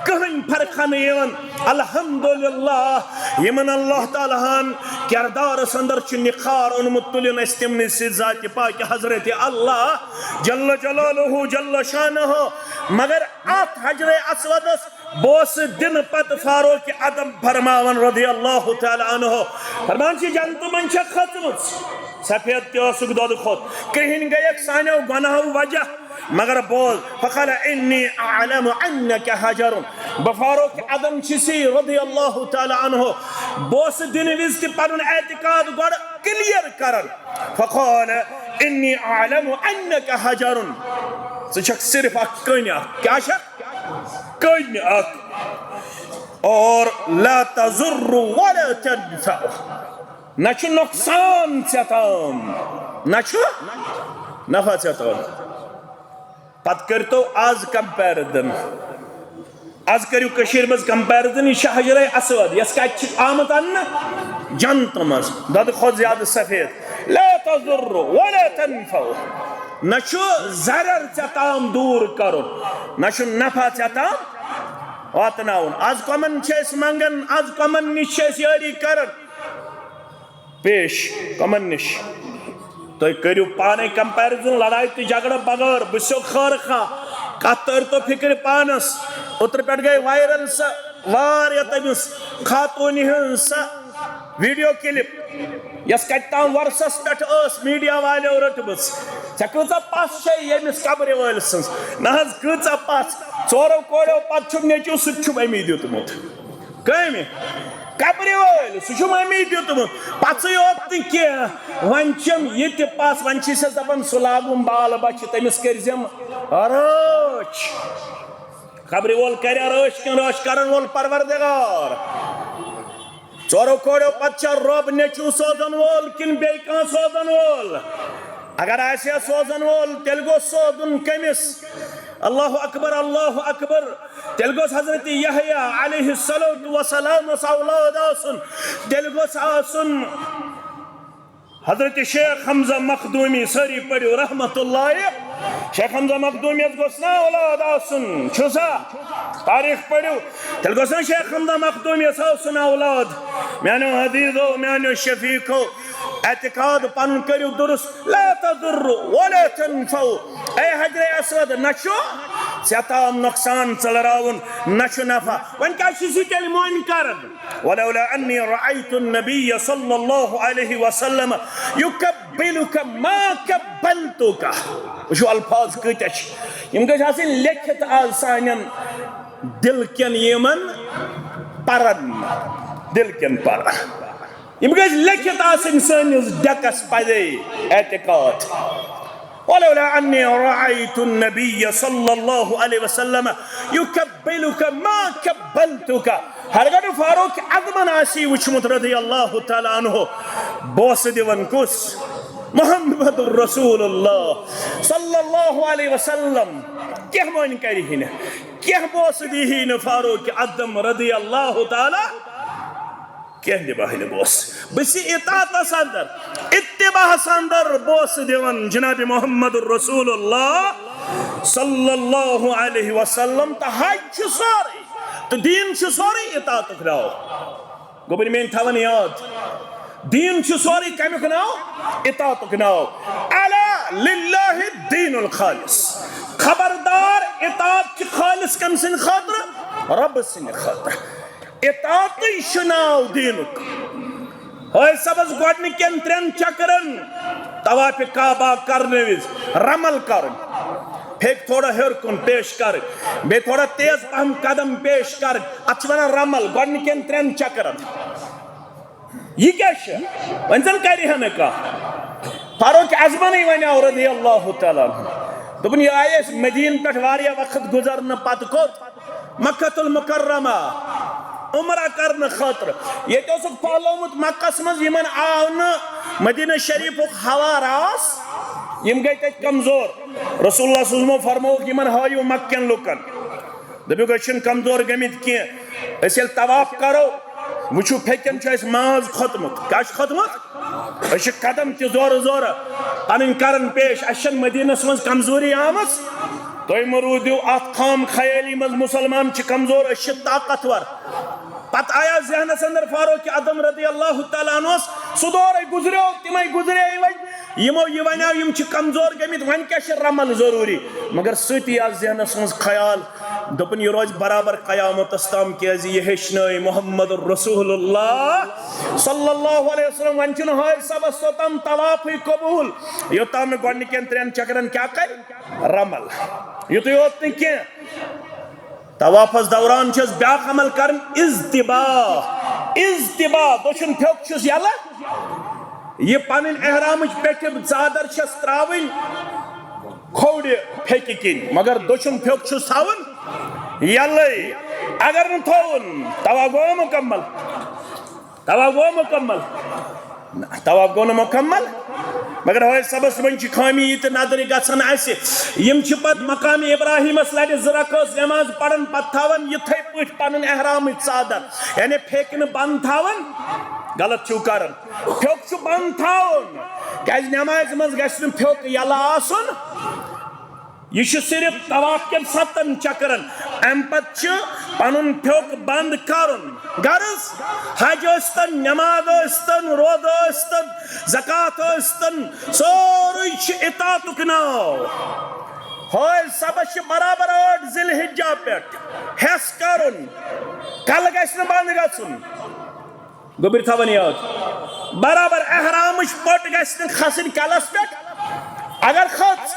کٕہٕنۍ فرقہ نہٕ یِوان۔ الحمدللہ، یِمن اللہ تعالیٰ ہن کردارس اندر چھُ نکھار اوٚنمُت، تُلِن أسۍ تِمنٕے سۭتۍ ذاتِ پاکہِ حضرت اللہ جل جلالہ جل شانہ۔ مگر اتھ حجرِ اسودس بوسہٕ دِنہٕ پتہٕ فاروق اعظم فرماوان رضی اللہ تعالیٰ عنہ، فرمان چھِ، جنتہٕ منٛز چھےٚ کھٔژمٕژ۔ سفید تہِ ٲسٕکھ دۄدٕ کھۄتہٕ، کرٛہِنۍ گٔیَکھ سانیو گۄناہو وجہ۔ مگر بوز، فقال انی اعلم انک حجر۔ بہٕ فاروق اعظم چھُسی رضی اللہ تعالیٰ عنہ بوسہٕ دِنہٕ وِزِ تہِ پنُن اعتقاد گۄڈٕ کلیئر کران۔ فقال انی اعلم انک حجر۔ ژٕ چھکھ صرف اکھ کٔنۍ اکھ۔ کیٛاہ چھکھ؟ کٔنۍ اکھ۔ اور لا تضر ولا تنفع۔ نہ چھُ نۄقصان ژےٚ تام، نہ چھُ نفع ژےٚ تام۔ پتہٕ کٔرۍتو آز کمپیرزن۔ آز کٔرِو کٔشیٖرِ منٛز کمپیرزن، یہِ چھِ حجرے اسود، یۄس کتہِ چھِ آمٕژ اننہٕ؟ جنتہٕ منٛز، دۄدٕ کھۄتہٕ زیادٕ سفید۔ لا تضر ولا تنفع۔ نہ چھُ ضرر ژےٚ تام دوٗر کرُن، نہ چھُ نفع ژےٚ تام واتناوُن۔ آز کمن چھِ أسۍ منگان، آز کمن نِش چھِ أسۍ یٲری کران؟ پیش کمن نِش؟ تُہۍ کٔرِو پانے کمپیرزن، لڑایہِ تہٕ جھگڑٕ بغٲر۔ بہٕ چھُسو خٲر خواہ، کتھ تٲرۍتو فکرِ پانس۔ اوترٕ پٮ۪ٹھ گٔے وائرل سۄ واریاہ تٔمِس خاتوٗنہِ ہٕنٛز سۄ ویڈیو کلپ، یۄس کتہِ تام ورسس پٮ۪ٹھ ٲس میڈیا والیو رٔٹمٕژ۔ ژےٚ کۭژاہ پژھ چھے ییٚمِس قبرِ وٲلۍ سٕنٛز؟ نہ حظ، کۭژاہ پژھ؟ ژورو کوریو پتہٕ چھُم نیٚچو سُہ تہِ چھُم أمی دیُتمُت۔ کٔمۍ؟ قبرِ وٲلۍ، سُہ چھُم أمی دیُتمُت۔ پژھٕے یوت نہٕ کینٛہہ، وۄنۍ چھِم یہِ تہِ پژھ، وۄنۍ چھِ سۄ دپان، سُہ لاگُم بال بچہِ، تٔمِس کٔرۍ زٮ۪م رٲچھ۔ قبرِ وول کرِ رٲچھ کِنہٕ رٲچھ کرن وول پروردگار؟ ژورو کورٮ۪و پتہٕ چھا رۄب نیٚچو سوزن وول کِنہٕ بیٚیہِ کانٛہہ سوزن وول؟ اگر آسہِ ہا سوزن وول، تیٚلہِ گوٚژھ سوزُن کٔمِس؟ اللہ اکبر، اللہ اکبر۔ تیٚلہِ گوٚژھ حضرت یحییٰ علیہ الصلوۃ والسلامس اولاد آسُن۔ تیٚلہِ گوٚژھ آسُن حضرت شیخ حمزہ مخدومی۔ سٲری پٔرِو رحمت اللہ۔ شیخ حمزہ مخدومی یس گوٚژھ نا اولاد آسُن؟ چھُ سا؟ تاریخ پٔرِو۔ تیٚلہِ گوٚژھ نا شیخ حمزہ مخدومی یس آسُن اولاد؟ میانیو عزیزو، میانیو شفیقو، اعتقاد پنُن کٔرِو درست۔ لا تضر ولا تنفع۔ اے حجر اسود، نہ چھُ ژےٚ تام نۄقصان ژٔلراوُن، نہ چھُ نفع۔ وۄنۍ کیٛاہ چھُ سُہ تیٚلہِ مۄنۍ کران؟ ولولا انی رأیت النبی صلی اللہ علیہ وسلم یقبلک ما قبلتک۔ وٕچھِو الفاظ کۭتیٛاہ چھِ۔ یِم گٔژھۍ آسٕنۍ لیکھِتھ آز سانٮ۪ن دِل کٮ۪ن یِمن پرن، دِل کٮ۪ن پرن۔ یِم گٔژھۍ لیکھِتھ آسٕنۍ سٲنِس ڈیکس پزے اعتقاد۔ ولولا انی رأیت النبی صلی اللہ علیہ وسلم یقبلک ما قبلتک۔ ہرگاہ نہٕ فاروق اعظمن آسی وٕچھمُت رضی اللہ تعالیٰ عنہ بوسہٕ دِوان کُس؟ محمد رسول اللہ صلی اللہ علیہ وسلم۔ کینٛہہ مۄنۍ کرِ ہی نہٕ، کینٛہہ بوسہٕ دی ہی نہٕ فاروق اعظم رضی اللہ تعالیٰ، کینٛہہ دِباہہِ نہٕ بوسہٕ۔ بہٕ چھُس اطاعتس اندر، اتباعس اندر بوسہٕ دِوان جناب محمد رسول اللہ صلی اللہ علیہ وسلم۔ تہٕ حج چھُ سورُے، تہٕ دین چھُ سورُے اطاعتُک ناو۔ گوٚبُر میٲنۍ تھاوان یاد، دین چھُ سورُے کمیُک ناو؟ اطاعتُک ناو۔ الا للہ الدین الخالص۔ خبردار، اطاعت چھِ خالص کٔمۍ سٕنٛدِ خٲطرٕ؟ رۄبہٕ سٕنٛدِ خٲطرٕ۔ اطاعتٕے چھُ ناو دینُک۔ حٲج صٲبس گۄڈنِکٮ۪ن ترٛٮ۪ن چکرن طواف کعبہ کرنہٕ وِزِ رمل کرُن، پھیٚکۍ تھوڑا ہیوٚر کُن پیش کرٕنۍ، بیٚیہِ تھوڑا تیز پہم قدم پیش کرٕنۍ، اتھ چھِ ونان رمل۔ گۄڈنِکٮ۪ن ترٛٮ۪ن چکرن۔ یہِ کیٛاہ چھُ؟ وۄنۍ زن کرِ ہا نہٕ کانٛہہ۔ فاروق اعظمنٕے ونیاو رضی اللہ تعالیٰ عنہ، دوٚپُن، یہِ آیہِ أسۍ مدیٖنہٕ پٮ۪ٹھ واریاہ وقت گُزرنہٕ پتہٕ کوٚت؟ مکہ المکرمہ، عمرہ کرنہٕ خٲطرٕ۔ ییٚتہِ اوسُکھ پھٔہلومُت مکس منٛز، یِمن آو نہٕ مدینہ شریفُک ہوا راس، یِم گٔے تتہِ کمزور۔ رسول اللہ صلی اللہ علیہ وسلمو فرمووُکھ، یِمن ہٲیِو مکہ کٮ۪ن لُکن۔ دوٚپُکھ، أسۍ چھِنہٕ کمزور گٔمٕتۍ کینٛہہ، أسۍ ییٚلہِ طواف کرو، وٕچھِو، پھیٚکٮ۪ن چھُ اَسہِ ماز کھوٚتمُت۔ کیٛاہ چھُ کھوٚتمُت؟ أسۍ چھِ قدم تہِ زورٕ زورٕ، پنٕنۍ کرن پیش۔ اَسہِ چھَنہٕ مدیٖنس منٛز کمزوری آمٕژ۔ تُہۍ مہٕ روٗدِو اَتھ خام خیٲلی منٛز، مُسلمان چھِ کمزور، أسۍ چھِ طاقتور۔ پتہٕ آیا ذہنس اندر فاروق اعظم رضی اللہ تعالیٰ عنہس، سُہ دورے گُزریو، تِمے گُزرے وۄنۍ، یِمو یہِ ونیو، یِم چھِ کمزور گٔمٕتۍ، وۄنۍ کیٛاہ چھِ رمل ضروٗری؟ مگر سۭتی آو ذہنس منٛز خیال، دوٚپُن، یہِ روزِ برابر قیامتس تام، کیازِ یہِ ہیٚچھنٲے محمد رسول اللہ صلی اللہ علیہ وسلم۔ وۄنۍ چھُنہٕ حٲج صٲبس توٚتام طوافٕے قبوٗل، یوٚتام نہٕ گۄڈٕنِکٮ۪ن ترٛٮ۪ن چکرن کیٛاہ کرِ؟ رمل۔ یُتُے یوت نہٕ کینٛہہ، طوافس دوران چھِ أسۍ بیٛاکھ عمل کرٕنۍ، اضطباع۔ اضطباع، دٔچھُن پھیوٚک چھُس یلہٕ، یہِ پنٕنۍ احرامٕچ پیٚٹھِم ژادر چھَس ترٛاوٕنۍ کھوورِ پھیٚکہِ کِنۍ، مگر دٔچھُن پھیوٚک چھُس تھاوُن یَلَے۔ اگر نہٕ تھووُن، طواف گوٚو مُکمل؟ طواف گوٚو مُکمل؟ نہ، طواف گوٚو نہٕ مُکمل۔ مگر حٲج صٲبس منٛز چھِ خٲمی یہِ تہِ نظرِ گژھان اَسہِ، یِم چھِ پتہٕ مقام ابراہیمس لرِ زٕ رکٲژ نٮ۪ماز پران، پتہٕ تھاوان یِتھَے پٲٹھۍ پنٕنۍ احرامٕچ ژادر، یعنی پھیٚکہِ نہٕ بنٛد تھاوان۔ غلط چھِو کران۔ پھیوٚک چھُ بنٛد تھاوُن، کیازِ نمازِ منٛز گژھِ نہٕ پھیوٚک یلہٕ آسُن۔ یہِ چھُ صرف طواف کٮ۪ن ستن چکرن، امہِ پتہٕ چھُ پنُن پھیوٚک بنٛد کرُن۔ غرض، حج ٲسۍتن، نماز ٲسۍتن، روزٕ ٲسۍتن، زکوٰۃ ٲسۍتن، سورُے چھُ اطاعتُک ناو۔ حٲج صٲبس چھِ برابر ٲٹھ ذی الحجہ پٮ۪ٹھ حٮ۪س کرُن، کلہٕ گژھِ نہٕ بنٛد گژھُن۔ گوٚبرۍ تھاوان یاد، برابر احرامٕچ پٔٹ گژھِ نہٕ کھسٕنۍ کلس پٮ۪ٹھ۔ اگر کھٔژ،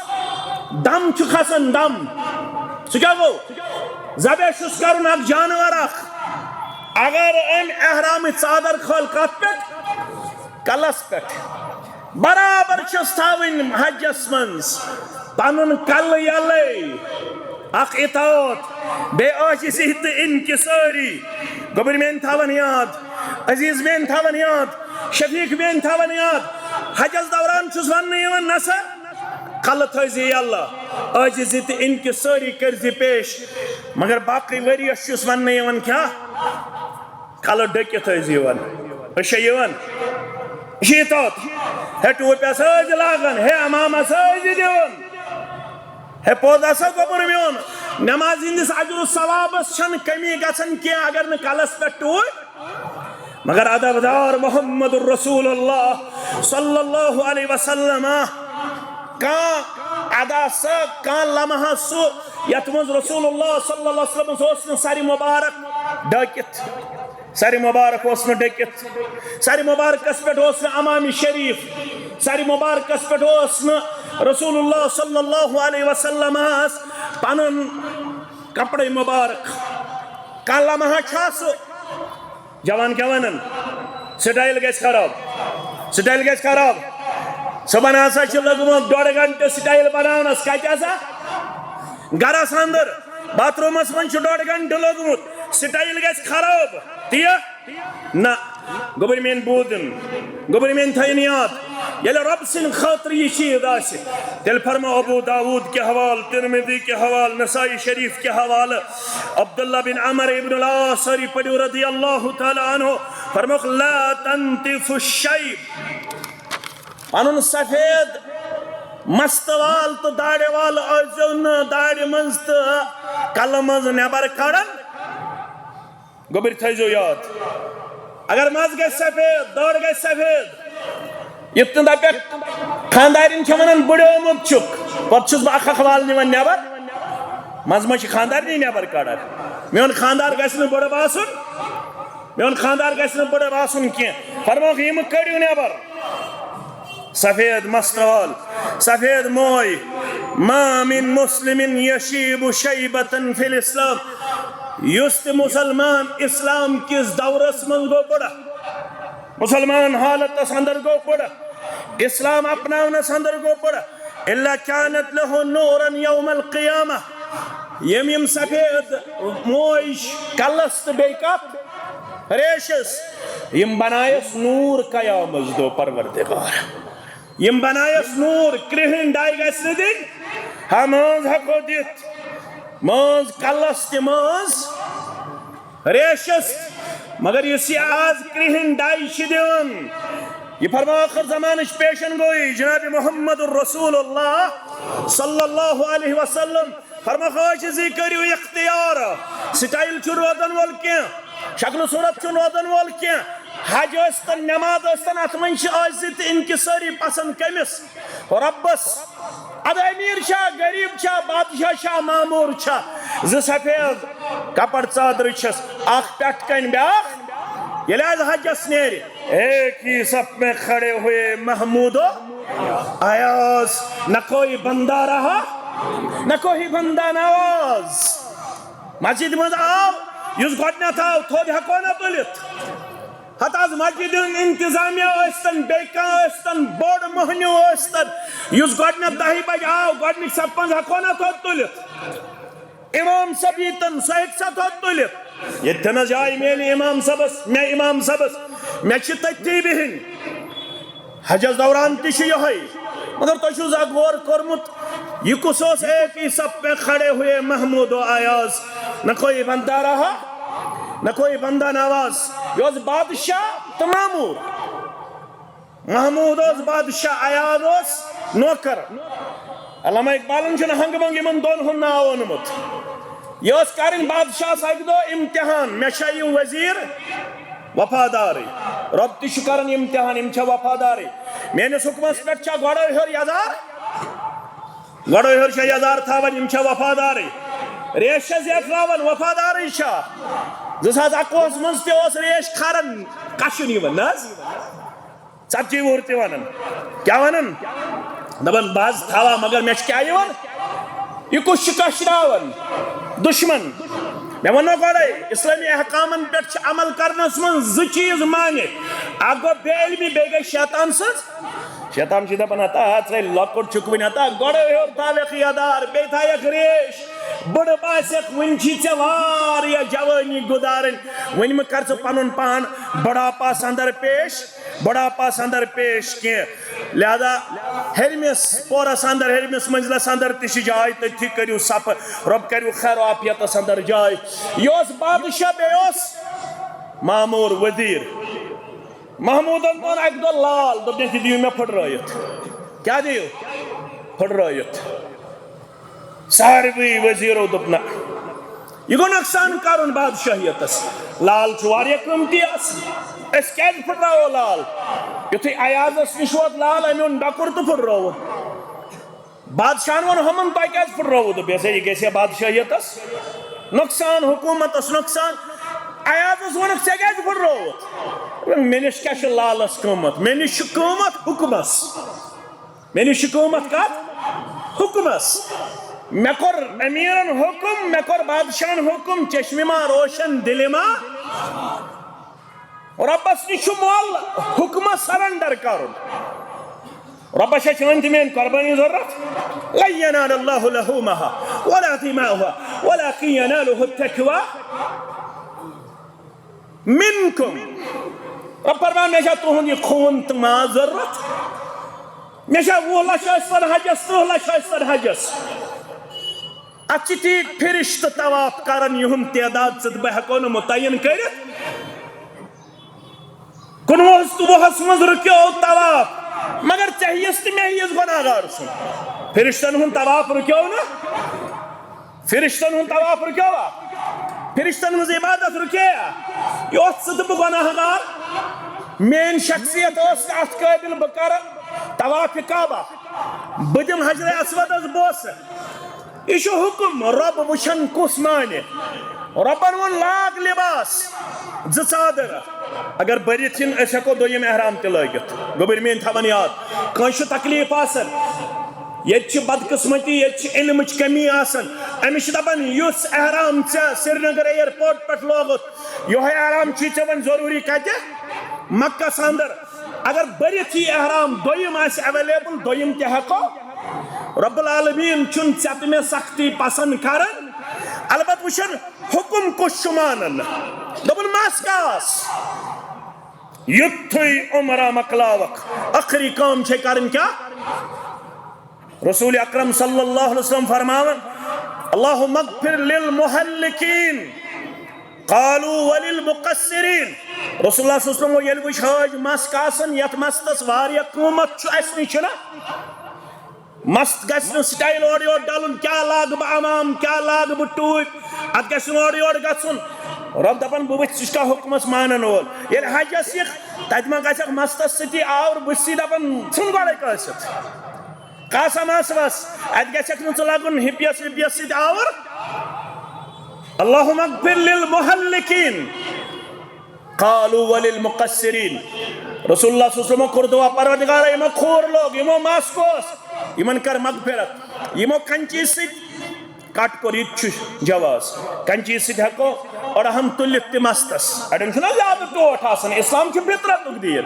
دم چھُ کھسان، دم۔ سُہ کیٛاہ گوٚو؟ ذبح چھُس کرُن اکھ جانور اکھ۔ اگر أمۍ احرامٕچ ژادر کھٲل کتھ پٮ۪ٹھ؟ کلس پٮ۪ٹھ۔ برابر چھُس تھاوٕنۍ حجس منٛز پنُن کلہٕ یلے۔ اکھ اطاعت، بیٚیہِ عاجزی تہٕ انکسٲری۔ گوٚبرۍ میٲنۍ تھاوان یاد، عزیز بین تھاوان یاد، شفیق بین تھاوان یاد۔ حجس دوران چھُس وننہٕ یِوان، نسا کلہٕ تھٲیزِ یلہٕ، عٲجزی تہٕ انکسٲری کٔرزِ پیش۔ مگر باقٕے ؤرۍ یَس چھُس وننہٕ یِوان کیٛاہ؟ کلہٕ ڈٔکِتھ ٲسۍ یِوان۔ أسۍ چھا یِوان؟ أسۍ چھِ یہِ توت۔ ہے ٹوپۍ آسہٕ ٲسۍ لاگان، ہے عمامہٕ آسہٕ ٲسۍ دِوان۔ ہے پوٚز ہسا گوٚبُر میون، نماز ہٕنٛدِس اجر و ثوابس چھنہٕ کمی گژھان کینٛہہ اگر نہٕ کلس پٮ۪ٹھ ٹوپۍ۔ مگر ادب دار محمد رسول اللہ صلی اللہ علیہ وسلم، کانٛہہ ادا سا، کانٛہہ لمحہ سُہ یتھ منٛز رسول اللہ صلی اللہ علیہ وسلم اوس نہٕ سرِ مبارک ڈٲکِتھ۔ سرِ مبارک اوس نہٕ ڈٔکِتھ۔ سرِ مبارکس پٮ۪ٹھ اوس نہٕ عمامِ شریف۔ سرِ مبارکس پٮ۪ٹھ اوس نہٕ رسول اللہ صلی اللہ علیہ وسلمس پنُن کپڑے مبارک۔ کانٛہہ لمحہ چھا سُہ؟ جوان کیٛاہ ونان؟ سٹایل گژھِ خراب۔ سٹایل گژھِ خراب۔ صبحن ہسا چھِ لٔگمٕژ ڈۄڈ گھنٹہٕ سٹایل بناونس۔ کتہِ ہسا؟ گرس اندر۔ باتھ رومس منٛز چھُ ڈۄڈ گھنٹہٕ لوٚگمُت، سٹایل گژھِ خراب۔ تی ہا؟ نہ۔ گوٚبُر میٲنۍ بوٗزِن، گوٚبُر میٲنۍ تھٲیِن یاد، ییٚلہِ رۄب سٕنٛدِ خٲطرٕ یہِ چیٖز آسہِ، تیٚلہِ فرماو ابو داوود کہِ حوالہٕ، ترمذی کہِ حوالہٕ، نسائی شریف کہِ حوالہٕ، عبداللہ بن عمر ابن العاص، سٲری پٔرِو رضی اللہ تعالیٰ عنہ، فرموکھ، لا تنتف الشیب، پنُن سفید مستہٕ وال تہٕ داڑِ وال ٲسۍزیو نہٕ داڑِ منٛز تہٕ کلہٕ منٛز نٮ۪بر کڑان۔ گوٚبٕرۍ تھٲیزیو یاد، اگر مَس گژھِ سفید، دٲڑ گژھِ سفید، یُتھ نہٕ دَپٮ۪کھ خانٛدارِنۍ چھےٚ وَنان بٕڑیومُت چھُکھ، پَتہٕ چھُس بہٕ اَکھ اَکھ وال نِوان نٮ۪بر، منٛزٕ منٛزٕ چھِ خانٛدارنی نٮ۪بر کڑان۔ میون خانٛدار گژھِ نہٕ بٕڑٕ باسُن، میون خانٛدار گژھِ نہٕ بٕڑٕ باسُن کینٛہہ۔ فرموکھ، یِم کٔڑِو نٮ۪بر۔ سفید مستہٕ وال، سفید موے۔ ما من مسلم یشیب شیبة فی الاسلام۔ یُس تہِ مسلمان اسلام کِس دورس منٛز گوٚو بٕڑٕ، مسلمان حالتس اندر گوٚو بٕڑٕ، اسلام اپناونس اندر گوٚو بٕڑٕ، الا کانت لہ نورا یوم القیامہ۔ یِم یِم سفید موج کلس تہٕ بیٚیہِ کتھ ریشس، یِم بنایس نور قیامت دۄہ پروردگار۔ یِم بنایس نور، کرٛہٕنۍ ڈاے گژھِ نہٕ دِنۍ۔ ہا، مٲنٛز ہٮ۪کو دِتھ، مٲنٛز کلس تہِ مٲنٛز ریشس، مگر یُس یہِ آز کرٛہٕنۍ ڈاے چھِ دِوان، یہِ فرماو ٲخر زمانٕچ پیشن گویی جناب محمد رسول اللہ صلی اللہ علیہ وسلم۔ فرماو عاجزی کٔرِو اختیار، سٹایل چھُ روزن وول کینٛہہ، شکل صورت چھُ روزن وول کینٛہہ۔ حج ٲسۍتن، نماز ٲسۍتن، اتھ منٛز چھِ عاجزی تہٕ انکسٲری پسند کٔمِس؟ رۄبس۔ ادٕ امیر چھا، غریب چھا، بادشاہ چھا، مامور چھا، زٕ سفید کپڑ ژادرٕ چھس، اکھ پٮ۪ٹھ کنۍ بیاکھ۔ ییٚلہِ حظ حجس نیرِ، ایک ہی صف میں کھڑے ہوئے محمود و ایاز، نہ کوئی بندہ رہا، نہ کوئی بندہ نواز۔ مسجد منٛز آو، یُس گۄڈٕنیتھ آو، تھوٚد ہٮ۪کو نہ تُلِتھ۔ ہتہٕ حظ مسجد ہُنٛد انتظامیہ ٲسۍتن، بیٚیہِ کانٛہہ ٲسۍتن، بوٚڑ مٔہنیوٗ ٲسۍتن، یُس گۄڈٕنیتھ دَہہِ بجہِ آو، گۄڈٕنِچ صفہِ منٛز ہٮ۪کو نہ تھوٚد تُلِتھ۔ امام صٲب ییٖتن، سُہ ہیٚکہِ سا تھوٚد تُلِتھ؟ ییٚتہِ نہ جاے میلہِ امام صٲبس، مےٚ امام صٲبس، مےٚ چھِ تٔتھی بِہِنۍ۔ حجس دوران تہِ چھُ یِہوٚے، مگر تۄہہِ چھُو زانٛہہ غور کوٚرمُت، یہِ کُس اوس؟ ایک ہی صف پہ کھڑے ہوئے محمود و ایاز، نہ کوئی بندہ رہا، نہ کوئی بندہ نواز۔ یہِ اوس بادشاہ تہٕ مامور۔ محمود اوس بادشاہ، ایاز اوس نوکر۔ علامہ اقبالن چھُنہٕ ہنگہٕ منگہٕ یِمن دۄن ہُنٛد ناو اوٚنمُت۔ یہِ اوس کرٕنۍ بادشاہس اکہِ دۄہ امتحان، مےٚ چھا یِم وزیر وفادارٕے؟ رۄب تہِ چھُ کران امتحان، یِم چھا وفادارٕے؟ میٲنِس حُکمس پٮ۪ٹھ چھا گۄڈَے ہیوٚر یزار؟ گۄڈَے ہیوٚر چھا یزار تھاوان، یِم چھا وفادارٕے؟ ریش چھا زیٹھراوان، وفادارٕے چھا؟ زٕ ساس اَکوُہَس منٛز تہِ اوس ریش کھران، کشُن یِوان نہ حظ؟ ژتجی وُہُر تہِ ونان۔ کیٛاہ ونان؟ دپان، بہٕ حظ تھاوہا، مگر مےٚ چھُ کیٛاہ یِوان؟ یہِ کُس چھُ کشراوان؟ دشمن۔ مےٚ ووٚنو گۄڈے، اسلٲمی احکامن پٮ۪ٹھ چھِ عمل کرنس منٛز زٕ چیٖز مانع۔ اکھ گوٚو بے علمی، بیٚیہِ گٔے شیطان سٕنٛز۔ شیطان چھُ دپان، ہتا ژے لۄکُٹ چھُکھ وُنہِ، ہتا گۄڈے ہیوٚر تھاوکھ یدار، بیٚیہِ تھاوکھ ریش، بڑٕ باسٮ۪کھ، وُنہِ چھی ژےٚ واریاہ جوٲنی گُزارٕنۍ، وُنہِ مہٕ کر ژٕ پنُن پان بڑھاپس اندر پیش، بڑھاپس اندر پیش کینٛہہ۔ لہذا ہیٚرمِس پورس اندر، ہیٚرمِس منزلس اندر تہِ چھِ جاے، تٔتھی کٔرِو صفہٕ، رۄب کٔرِو خیر و عافیتس اندر جاے۔ یہِ اوس بادشاہ، بیٚیہِ اوس ماموٗر وزیٖر۔ محموٗدن ووٚن اکہِ دۄہ لال، دوٚپنَس، "یہِ دِیِو مےٚ پھٕٹرٲیِتھ۔" کیٛاہ دِیِو؟ پھٕٹرٲیِتھ۔ ساروٕے وزیٖرو دوٚپ، "نہ، یہِ گوٚو نۄقصان کرُن بادشاہیتس۔ لال چھُ واریاہ قۭمتی آسان۔ أسۍ کیٛازِ پھٕٹراوو لال؟" یُتھُے ایازس نِش ووت لال، أمۍ اوٚن ڈۄکُر تہٕ پھٕٹرٲوُن۔ بادشاہن ووٚن، "ہُمن تۄہہِ کیٛازِ پھٕٹرٲوُ؟" دوٚپ، "یہِ ہسا، یہِ گژھِ ہا بادشاہیتس نۄقصان، حکوٗمتس نۄقصان۔" ایازس ووٚنُکھ، "ژےٚ کیٛازِ پھٕٹرٲوُتھ؟" دوٚپُن، "مےٚ نِش کیٛاہ چھُ لالس قۭمتھ؟ مےٚ نِش چھُ قۭمتھ حُکمس۔ مےٚ نِش چھُ قۭمتھ کتھ؟ حُکمس۔ مےٚ کوٚر امیٖرن حُکم، مےٚ کوٚر بادشاہن حُکم، چشمہِ ما روشن، دِلہِ ما۔" رۄبس نِش چھُ مۄل حُکمس سرنڈر کرُن۔ رۄبس چھےٚ چٲنۍ تہٕ میٲنۍ قۄربٲنی ضروٗرت؟ "لن ينال الله لحومها ولا دماؤها ولكن يناله التقوى منكم۔" رۄب فرمان، مےٚ چھا تُہُنٛد یہِ خوٗن تہٕ ماز ضروٗرت؟ مےٚ چھا وُہ لچھ ٲسۍ تن حجس، ترٕٛہ لچھ ٲسۍ تن حجس؟ اتھ چھِ تی فرشتہٕ طواف کران، یِہُنٛد تعداد ژٕ تہٕ بہٕ ہٮ۪کو نہٕ مُتعین کٔرِتھ۔ کُنوُہس تہٕ وُہس منٛز رُکیو طواف، مگر ژےٚ ہِیِس تہٕ مےٚ ہِیِس گۄناہ گار سُنٛد۔ فرشتن ہُنٛد طواف رُکیو نہٕ، فرشتن ہُنٛد طواف رُکیوا؟ فرشتن ہٕنٛز عبادت رُکییا؟ یۄس ژٕ تہٕ بہٕ گۄناہ گار، میٲنۍ شخصیت ٲس نہٕ اتھ قٲبل بہٕ کرٕ طواف کعبہ، بہٕ دِمہٕ حجر اسودس بوسہٕ۔ یہِ چھُ حُکُم، رۄب وٕچھن کُس مانہِ۔ رۄبن ووٚن، "لاگ لباس، زٕ ژادر۔" اگر بٔرِتھ یِن، أسۍ ہٮ۪کو دوٚیِم احرام تہِ لٲگِتھ۔ گوٚبٕرۍ میٲنۍ تھاوان یاد، کٲنٛسہِ چھُ تکلیٖف آسان، ییٚتہِ چھِ بدقٕسمتی، ییٚتہِ چھِ علمٕچ کمی آسان۔ أمِس چھِ دپان، یُس احرام ژےٚ سرینگر ایئرپورٹ پٮ۪ٹھ لوگُتھ، یِہوٚے احرام چھُے ژےٚ وۄنۍ ضروٗری کتہِ؟ مکس اندر۔ اگر بٔرِتھ یی احرام، دوٚیِم آسہِ اویلیبل، دوٚیِم تہِ ہٮ۪کو۔ رب العالمین چھُنہٕ ژےٚ تہٕ مےٚ سختی پسند کران، البتہٕ وٕچھن حُکُم کُس چھُ مانان۔ دوٚپُن، مس کاس۔ یُتھُے عمرہ مۄکلاوکھ، ٲخری کٲم چھے کرٕنۍ کیٛاہ؟ رسول اکرم صلی اللہ علیہ وسلم فرماوان، "اللہم اغفر للمحلقین، قالوا وللمقصرین۔" رسول اللہ صلی اللہ علیہ وسلم ییٚلہِ وٕچھ حٲج مس کاسان، یتھ مستس واریاہ قۭمتھ چھُ، اسہِ نِش چھُنہ مست گژھِ نہٕ سٹایل اورٕ یورٕ ڈلُن، کیٛاہ لاگہٕ بہٕ عمام، کیٛاہ لاگہٕ بہٕ ٹوٗپۍ، اتھ گژھِ نہٕ اورٕ یورٕ گژھُن۔ رۄب دپان، بہٕ وٕچھِ ژٕ چھُکھا حُکمس مانن وول۔ ییٚلہِ حجس یِکھ، تتہِ ما گژھکھ مستس سۭتی آور، بہٕ چھُسے دپان، ژھٕن گۄڈے کٲنٛسہِ۔ قاسم آسوس، اتہِ گژھکھ نہٕ ژٕ لگُن ہپس وپس سۭتۍ آور۔ اللہم اغفر للمحلقین، قالوا وللمقصرین۔ رسول اللہ صلی اللہ علیہ وسلم کوٚر دعا، پروردگارا، یِمو کھوٗر لوگ، یِمو مس کوس، یِمن کر مغفرت۔ یِمو کنچی سۭتۍ کٹ کوٚر، یہِ تہِ چھُ جواز۔ کنچی سۭتۍ ہٮ۪کو أڑہن تُلِتھ تہِ مستس۔ اڑٮ۪ن چھُنہ زیادٕ ٹوٹھ آسان، اسلام چھُ فطرتُک دیٖن۔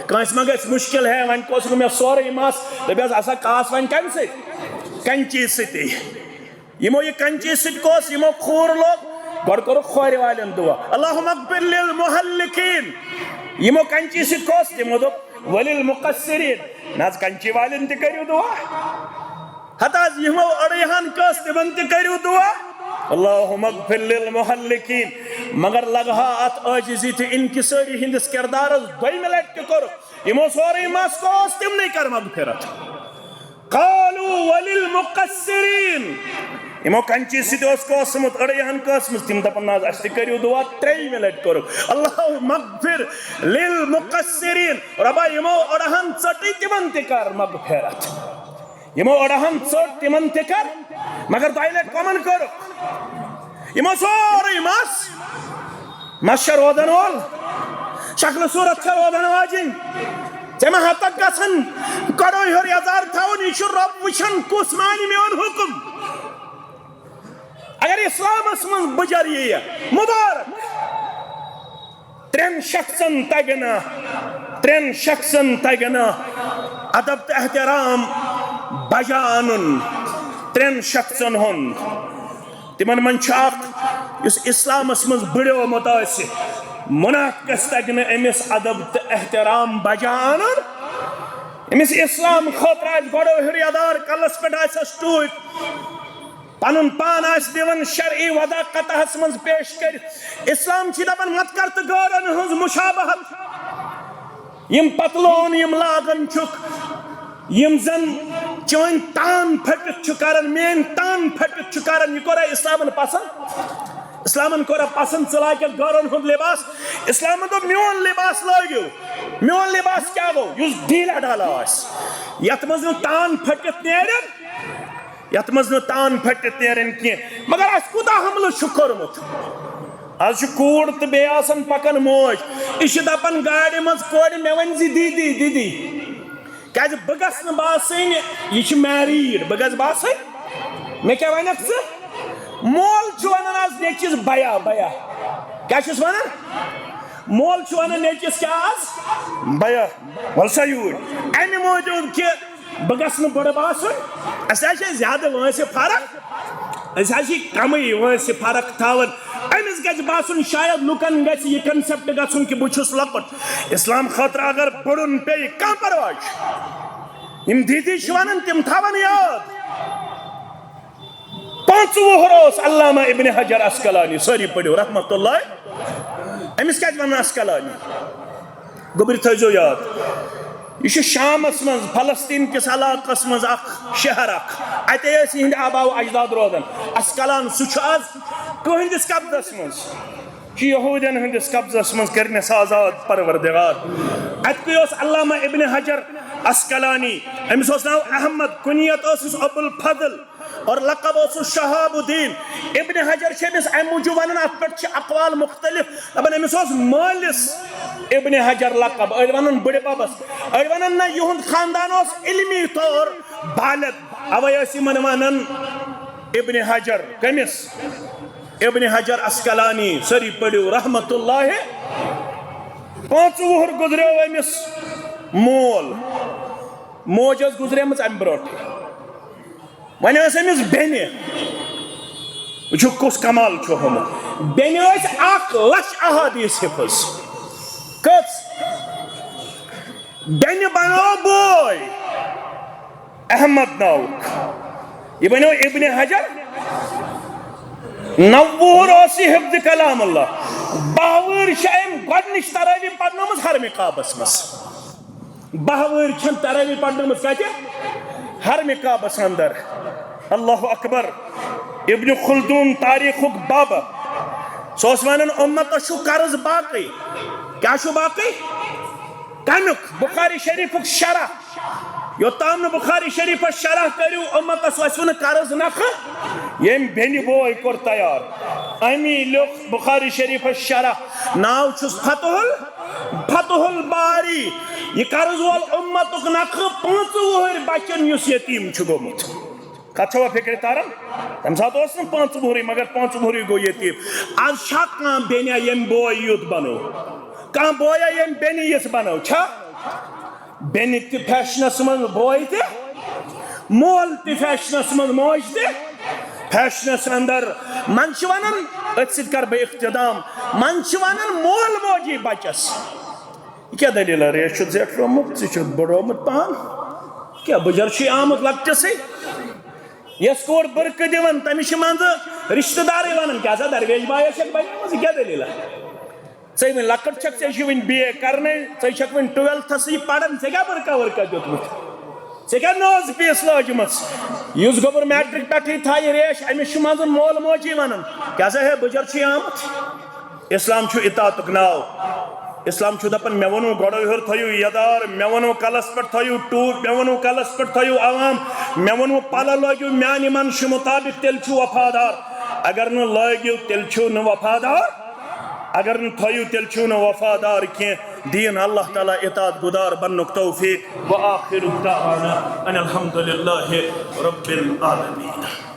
کٲنٛسہِ ما گژھِ مُشکل، ہے وۄنۍ کوٚس نہٕ مےٚ سورُے مس، دٔپِس ہسا کاس وۄنۍ کمہِ سۭتۍ؟ کنچی سۭتی۔ یِمو یہِ کنچی سۭتۍ کوٚس، یِمو کھوٗر لوگ، گۄڈٕ کوٚرُکھ کھورِ والٮ۪ن دُعا، اللہم اغفر للمحلقین۔ یِمو کنچی سۭتۍ کوٚس، تِمو دوٚپ، وللمقصرین۔ نہ حظ، کنچی والٮ۪ن تہِ کٔرِو دُعا۔ ہتہٕ حظ، یِمو أڑٕے ہن کٔس، تِمن تہِ کٔرِو دُعا۔ اللہم اغفر للمحلقین۔ مگر لگہا اتھ عٲجزی تہٕ انکسٲری ہٕنٛدِس کردارس دوٚیمہِ لٹہِ تہِ کوٚرُکھ۔ یِمو سورُے مس کوٚس، تِمنٕے کر مغفرت۔ قالوا وللمقصرین۔ یِمو کنچی سۭتۍ اوس کوسمُت، أڑٕے ہن کٲسمٕژ، تِم دپن، نہ حظ، اسہِ تہِ کٔرِو دُعا۔ ترٛیٚیِمہِ لٹہِ کوٚرُکھ، اللہم اغفر للمقصرین۔ رۄبا، یِمو أڑہن ژٔٹٕے، تِمن تہِ کر مغفرت۔ یِمو أڑہن ژٔٹ، تِمن تہِ کر، مگر دۄیہِ لٹہِ کۄمن کوٚرُکھ؟ یِمو سورُے مس، مس چھا روزن وول؟ شکلہٕ صوٗرت چھا روزن واجِنۍ؟ ژےٚ ما ہتکھ گژھن کڑو ہیوٚر یزار تھاوُن؟ یہِ چھُ رۄب وٕچھان کُس مانہِ میون حُکم۔ اگر اسلامس منٛز بُجر یِیہِ، مُبارک۔ ترٛٮ۪ن شخصن تگہِ نہٕ، ترٛٮ۪ن شخصن تگہِ نہٕ ادب تہٕ احترام بجا انُن۔ ترٛٮ۪ن شخصن ہُنٛد۔ تِمن منٛز چھُ اکھ، یُس اسلامس منٛز بٕڑیومُت آسہِ، منافقس تگہِ نہٕ أمِس ادب تہٕ احترام بجا انُن۔ أمِس اسلام خٲطرٕ آسہِ گۄڈٕ ہیوٚر یدار، کلس پٮ۪ٹھ آسٮ۪س ٹوپۍ، پنُن پان آسہِ دِوان شرعی وضاحتس منٛز پیش کٔرِتھ۔ اسلام چھُ دپان، مت کر تہٕ غٲرن ہٕنٛز مشابہت۔ یِم پتلون یِم لاگان چھُکھ، یِم زن چٲنۍ تان پھٔٹِتھ چھُ کران، میٲنۍ تان پھٔٹِتھ چھُ کران، یہِ کوٚرا اسلامن پسند؟ اسلامن کوٚرا پسند ژٕ لاگکھ غٲرن ہُنٛد لباس؟ اسلامن دوٚپ، میون لباس لٲگِو۔ میون لباس کیٛاہ گوٚو؟ یُس ڈھیٖلا ڈھالا آسہِ، یتھ منٛز نہٕ تان پھٔٹِتھ نیرن، یتھ منٛز نہٕ تان پھٔٹِتھ نیرن کینٛہہ۔ مگر اسہِ کوٗتاہ حملہٕ چھُ کوٚرمُت؟ از چھُ کوٗر تہٕ بیٚیہِ آسان پکان موج، یہِ چھِ دپان گاڑِ منٛز کورِ، مےٚ ؤنۍ زِ دیٖدی، دیٖدی، کیازِ بہٕ گژھٕ نہٕ باسٕنۍ یہِ چھِ married، بہٕ گژھٕ باسٕنۍ، مےٚ کیٛاہ ونکھ ژٕ؟ مول چھُ ونان از نیٚچوِس بیا، بیا۔ کیٛاہ چھُس ونان؟ مول چھُ ونان نیٚچوِس کیٛاہ از؟ بیا۔ وَل سا یوٗرۍ۔ امہِ موٗجوٗب کہِ بہٕ گژھٕ نہٕ بٕڑٕ باسُن۔ اسہِ حظ چھِ زیادٕ وٲنٛسہِ فرق، أسۍ حظ چھِ کمٕے وٲنٛسہِ فرق تھاوان۔ أمِس گژھِ باسُن، شاید لُکن گژھِ یہِ concept گژھُن کہِ بہٕ چھُس لۄکُٹ۔ اسلام خٲطرٕ اگر بٕڑُن پیٚیہِ، کانٛہہ پرواے چھُ۔ یِم دیٖدی چھِ ونان، تِم تھاون یاد۔ پانٛژھ وُہُر اوس علامہ ابن حجر عسقلانی، سٲری پٔرِو رحمتہ اللہ۔ أمِس کیٛازِ ونان عسقلانی؟ گوٚبرۍ تھٲیزیو یاد، یہِ چھُ شامس منٛز، فلسطین کِس علاقس منٛز اکھ شہر اکھ۔ اتے ٲسۍ یِہنٛدۍ آبا و اجداد روزان۔ عسقلان، سُہ چھُ از کٕہٕنٛدِس قبضس منٛز، چھُ یہوٗدین ہٕنٛدِس قبضس منٛز، کٔرنس آزاد پروردگار۔ اتہِ کُے اوس علامہ ابن حجر عسقلانی، أمِس اوس ناو احمد، کنیت ٲسٕس ابو الفضل۔ اور لقب اوسُس شہاب الدین۔ ابن حجر چھِ أمِس اَمہِ موٗجوٗب وَنان، اَتھ پٮ۪ٹھ چھِ اقوال مُختٔلِف۔ دَپان، أمِس اوس مٲلِس ابن حجر لقب، أڑۍ وَنان بٕڈِ بَبَس، أڑۍ وَنان نہ، یِہُنٛد خاندان اوس علمی طور بالغ، اَوَے ٲسۍ یِمَن وَنان ابن حجر۔ کٔمِس؟ ابن حجر عسقلانی، سٲری پٔرِو رحمتہ اللہ۔ پانٛژھ وُہُر گُزریو أمِس مول، موج ٲس گُزریمٕژ اَمہِ برونٛٹھٕے۔ وۄنۍ ٲس أمِس بیٚنہِ، وٕچھِو کُس کمال چھُ ہومُت۔ بیٚنہِ ٲسۍ اکھ لچھ احادیث حفظ۔ کٔژ؟ بیٚنہِ بنوو بوے احمد ناوُک، یہِ بنیو ابن حجر۔ نوُہُر اوس یہِ حفظ کلام اللہ۔ باہ وٕہٕرۍ چھِ أمۍ گۄڈٕنِچ تراویح پرنٲومٕژ حرمِ کعبس منٛز۔ باہ وٕہٕرۍ چھَن تراویح پرنٲومٕژ کتہِ؟ حرمِ کعبس اندر۔ اللہ اکبر۔ ابن خلدون تاریخُک بابا، سُہ اوس ونان، اُمتس چھُ قرض باقٕے۔ کیٛاہ چھُ باقٕے؟ کمیُک؟ بخاری شریفُک شرح۔ یوٚتام نہٕ بخاری شریفس شرح کٔرِو، اُمتس وسِوٕ نہٕ قرض نکھٕ۔ ییٚمۍ بیٚنہِ بوے کوٚر تیار، امی لیوٚکھ بخاری شریفس شرح۔ ناو چھُس فتح ال-، فتح الباری۔ یہِ قرض وول اُمتُک نکھٕ پانٛژھ وُہٕرۍ بچن، یُس یتیٖم چھُ گوٚمُت۔ کتھ چھوا فکرِ تران؟ تمہِ ساتہٕ اوس نہٕ پانٛژھ وُہرٕے، مگر پانٛژھ وُہرٕے گوٚو یتیٖم۔ از چھا کانٛہہ بیٚنہِ ییٚمۍ بوے یُتھ بنوو؟ کانٛہہ بویا ییٚمۍ بیٚنہِ یِژھ بنٲو؟ چھا؟ بیٚنہِ تہِ فیشنس منٛز، بوے تہِ، مول تہِ فیشنس منٛز، موج تہِ فیشنس اندر۔ من چھِ ونان، أتھۍ سۭتۍ کرٕ بہٕ اختتام، من چھِ ونان مول موجی بچس، یہِ کیٛاہ دٔلیٖلہ؟ ریش چھُتھ زیٹھرومُت، ژٕ چھُتھ بٔڑومُت پان۔ کیٛاہ بُجر چھُے آمُت لۄکٹِسٕے؟ یۄس کورِ بُرقہٕ دِوان، تٔمِس چھِ منٛزٕ رِشتہٕ دارٕے وَنان، کیٛاہ سا درویش بایَس چھَکھ بَنیمٕژ، یہِ کیٛاہ دٔلیٖلہ؟ ژٕے وٕنہِ لۄکٕٹ چھَکھ، ژےٚ چھُے وٕنہِ بی اے کَرنَے، ژٕے چھَکھ وٕنہِ ٹُوٮ۪لتھَسٕے پَران، ژےٚ کیٛاہ بُرقہٕ وُرقہٕ دیُتمُت؟ ژےٚ کیٛاہ نوز پیٖس لٲجمٕژ؟ یُس گوٚبُر میٹرِک پٮ۪ٹھٕے تھایہِ ریش، أمِس چھُ منٛزٕ مول موجی وَنان، کیٛاہ سا ہے بُجر چھُے آمُت؟ اسلام چھُ اطاعتُک ناو۔ اسلام چھُ دپان، مےٚ ووٚنوٕ گۄڈَے ہیوٚر تھٲیِو یَدار، مےٚ ووٚنوٕ کَلَس پٮ۪ٹھ تھٲیِو ٹوٗپۍ، مےٚ ووٚنوٕ کَلَس پٮ۪ٹھ تھٲیِو عوام، مےٚ ووٚنوٕ پَلو لٲگِو میٛانہِ منشہِ مُطابِق، تیٚلہِ چھُو وفادار۔ اگر نہٕ لٲگِو، تیٚلہِ چھِو نہٕ وفادار۔ اگر نہٕ تھٲیِو، تیٚلہِ چھِو نہٕ وفادار کینٛہہ۔ دیٖن اللہ تعالیٰ اطاعت گُدار بننُک توفیق۔ وآخر دعوانا ان الحمد للہ رب العالمین۔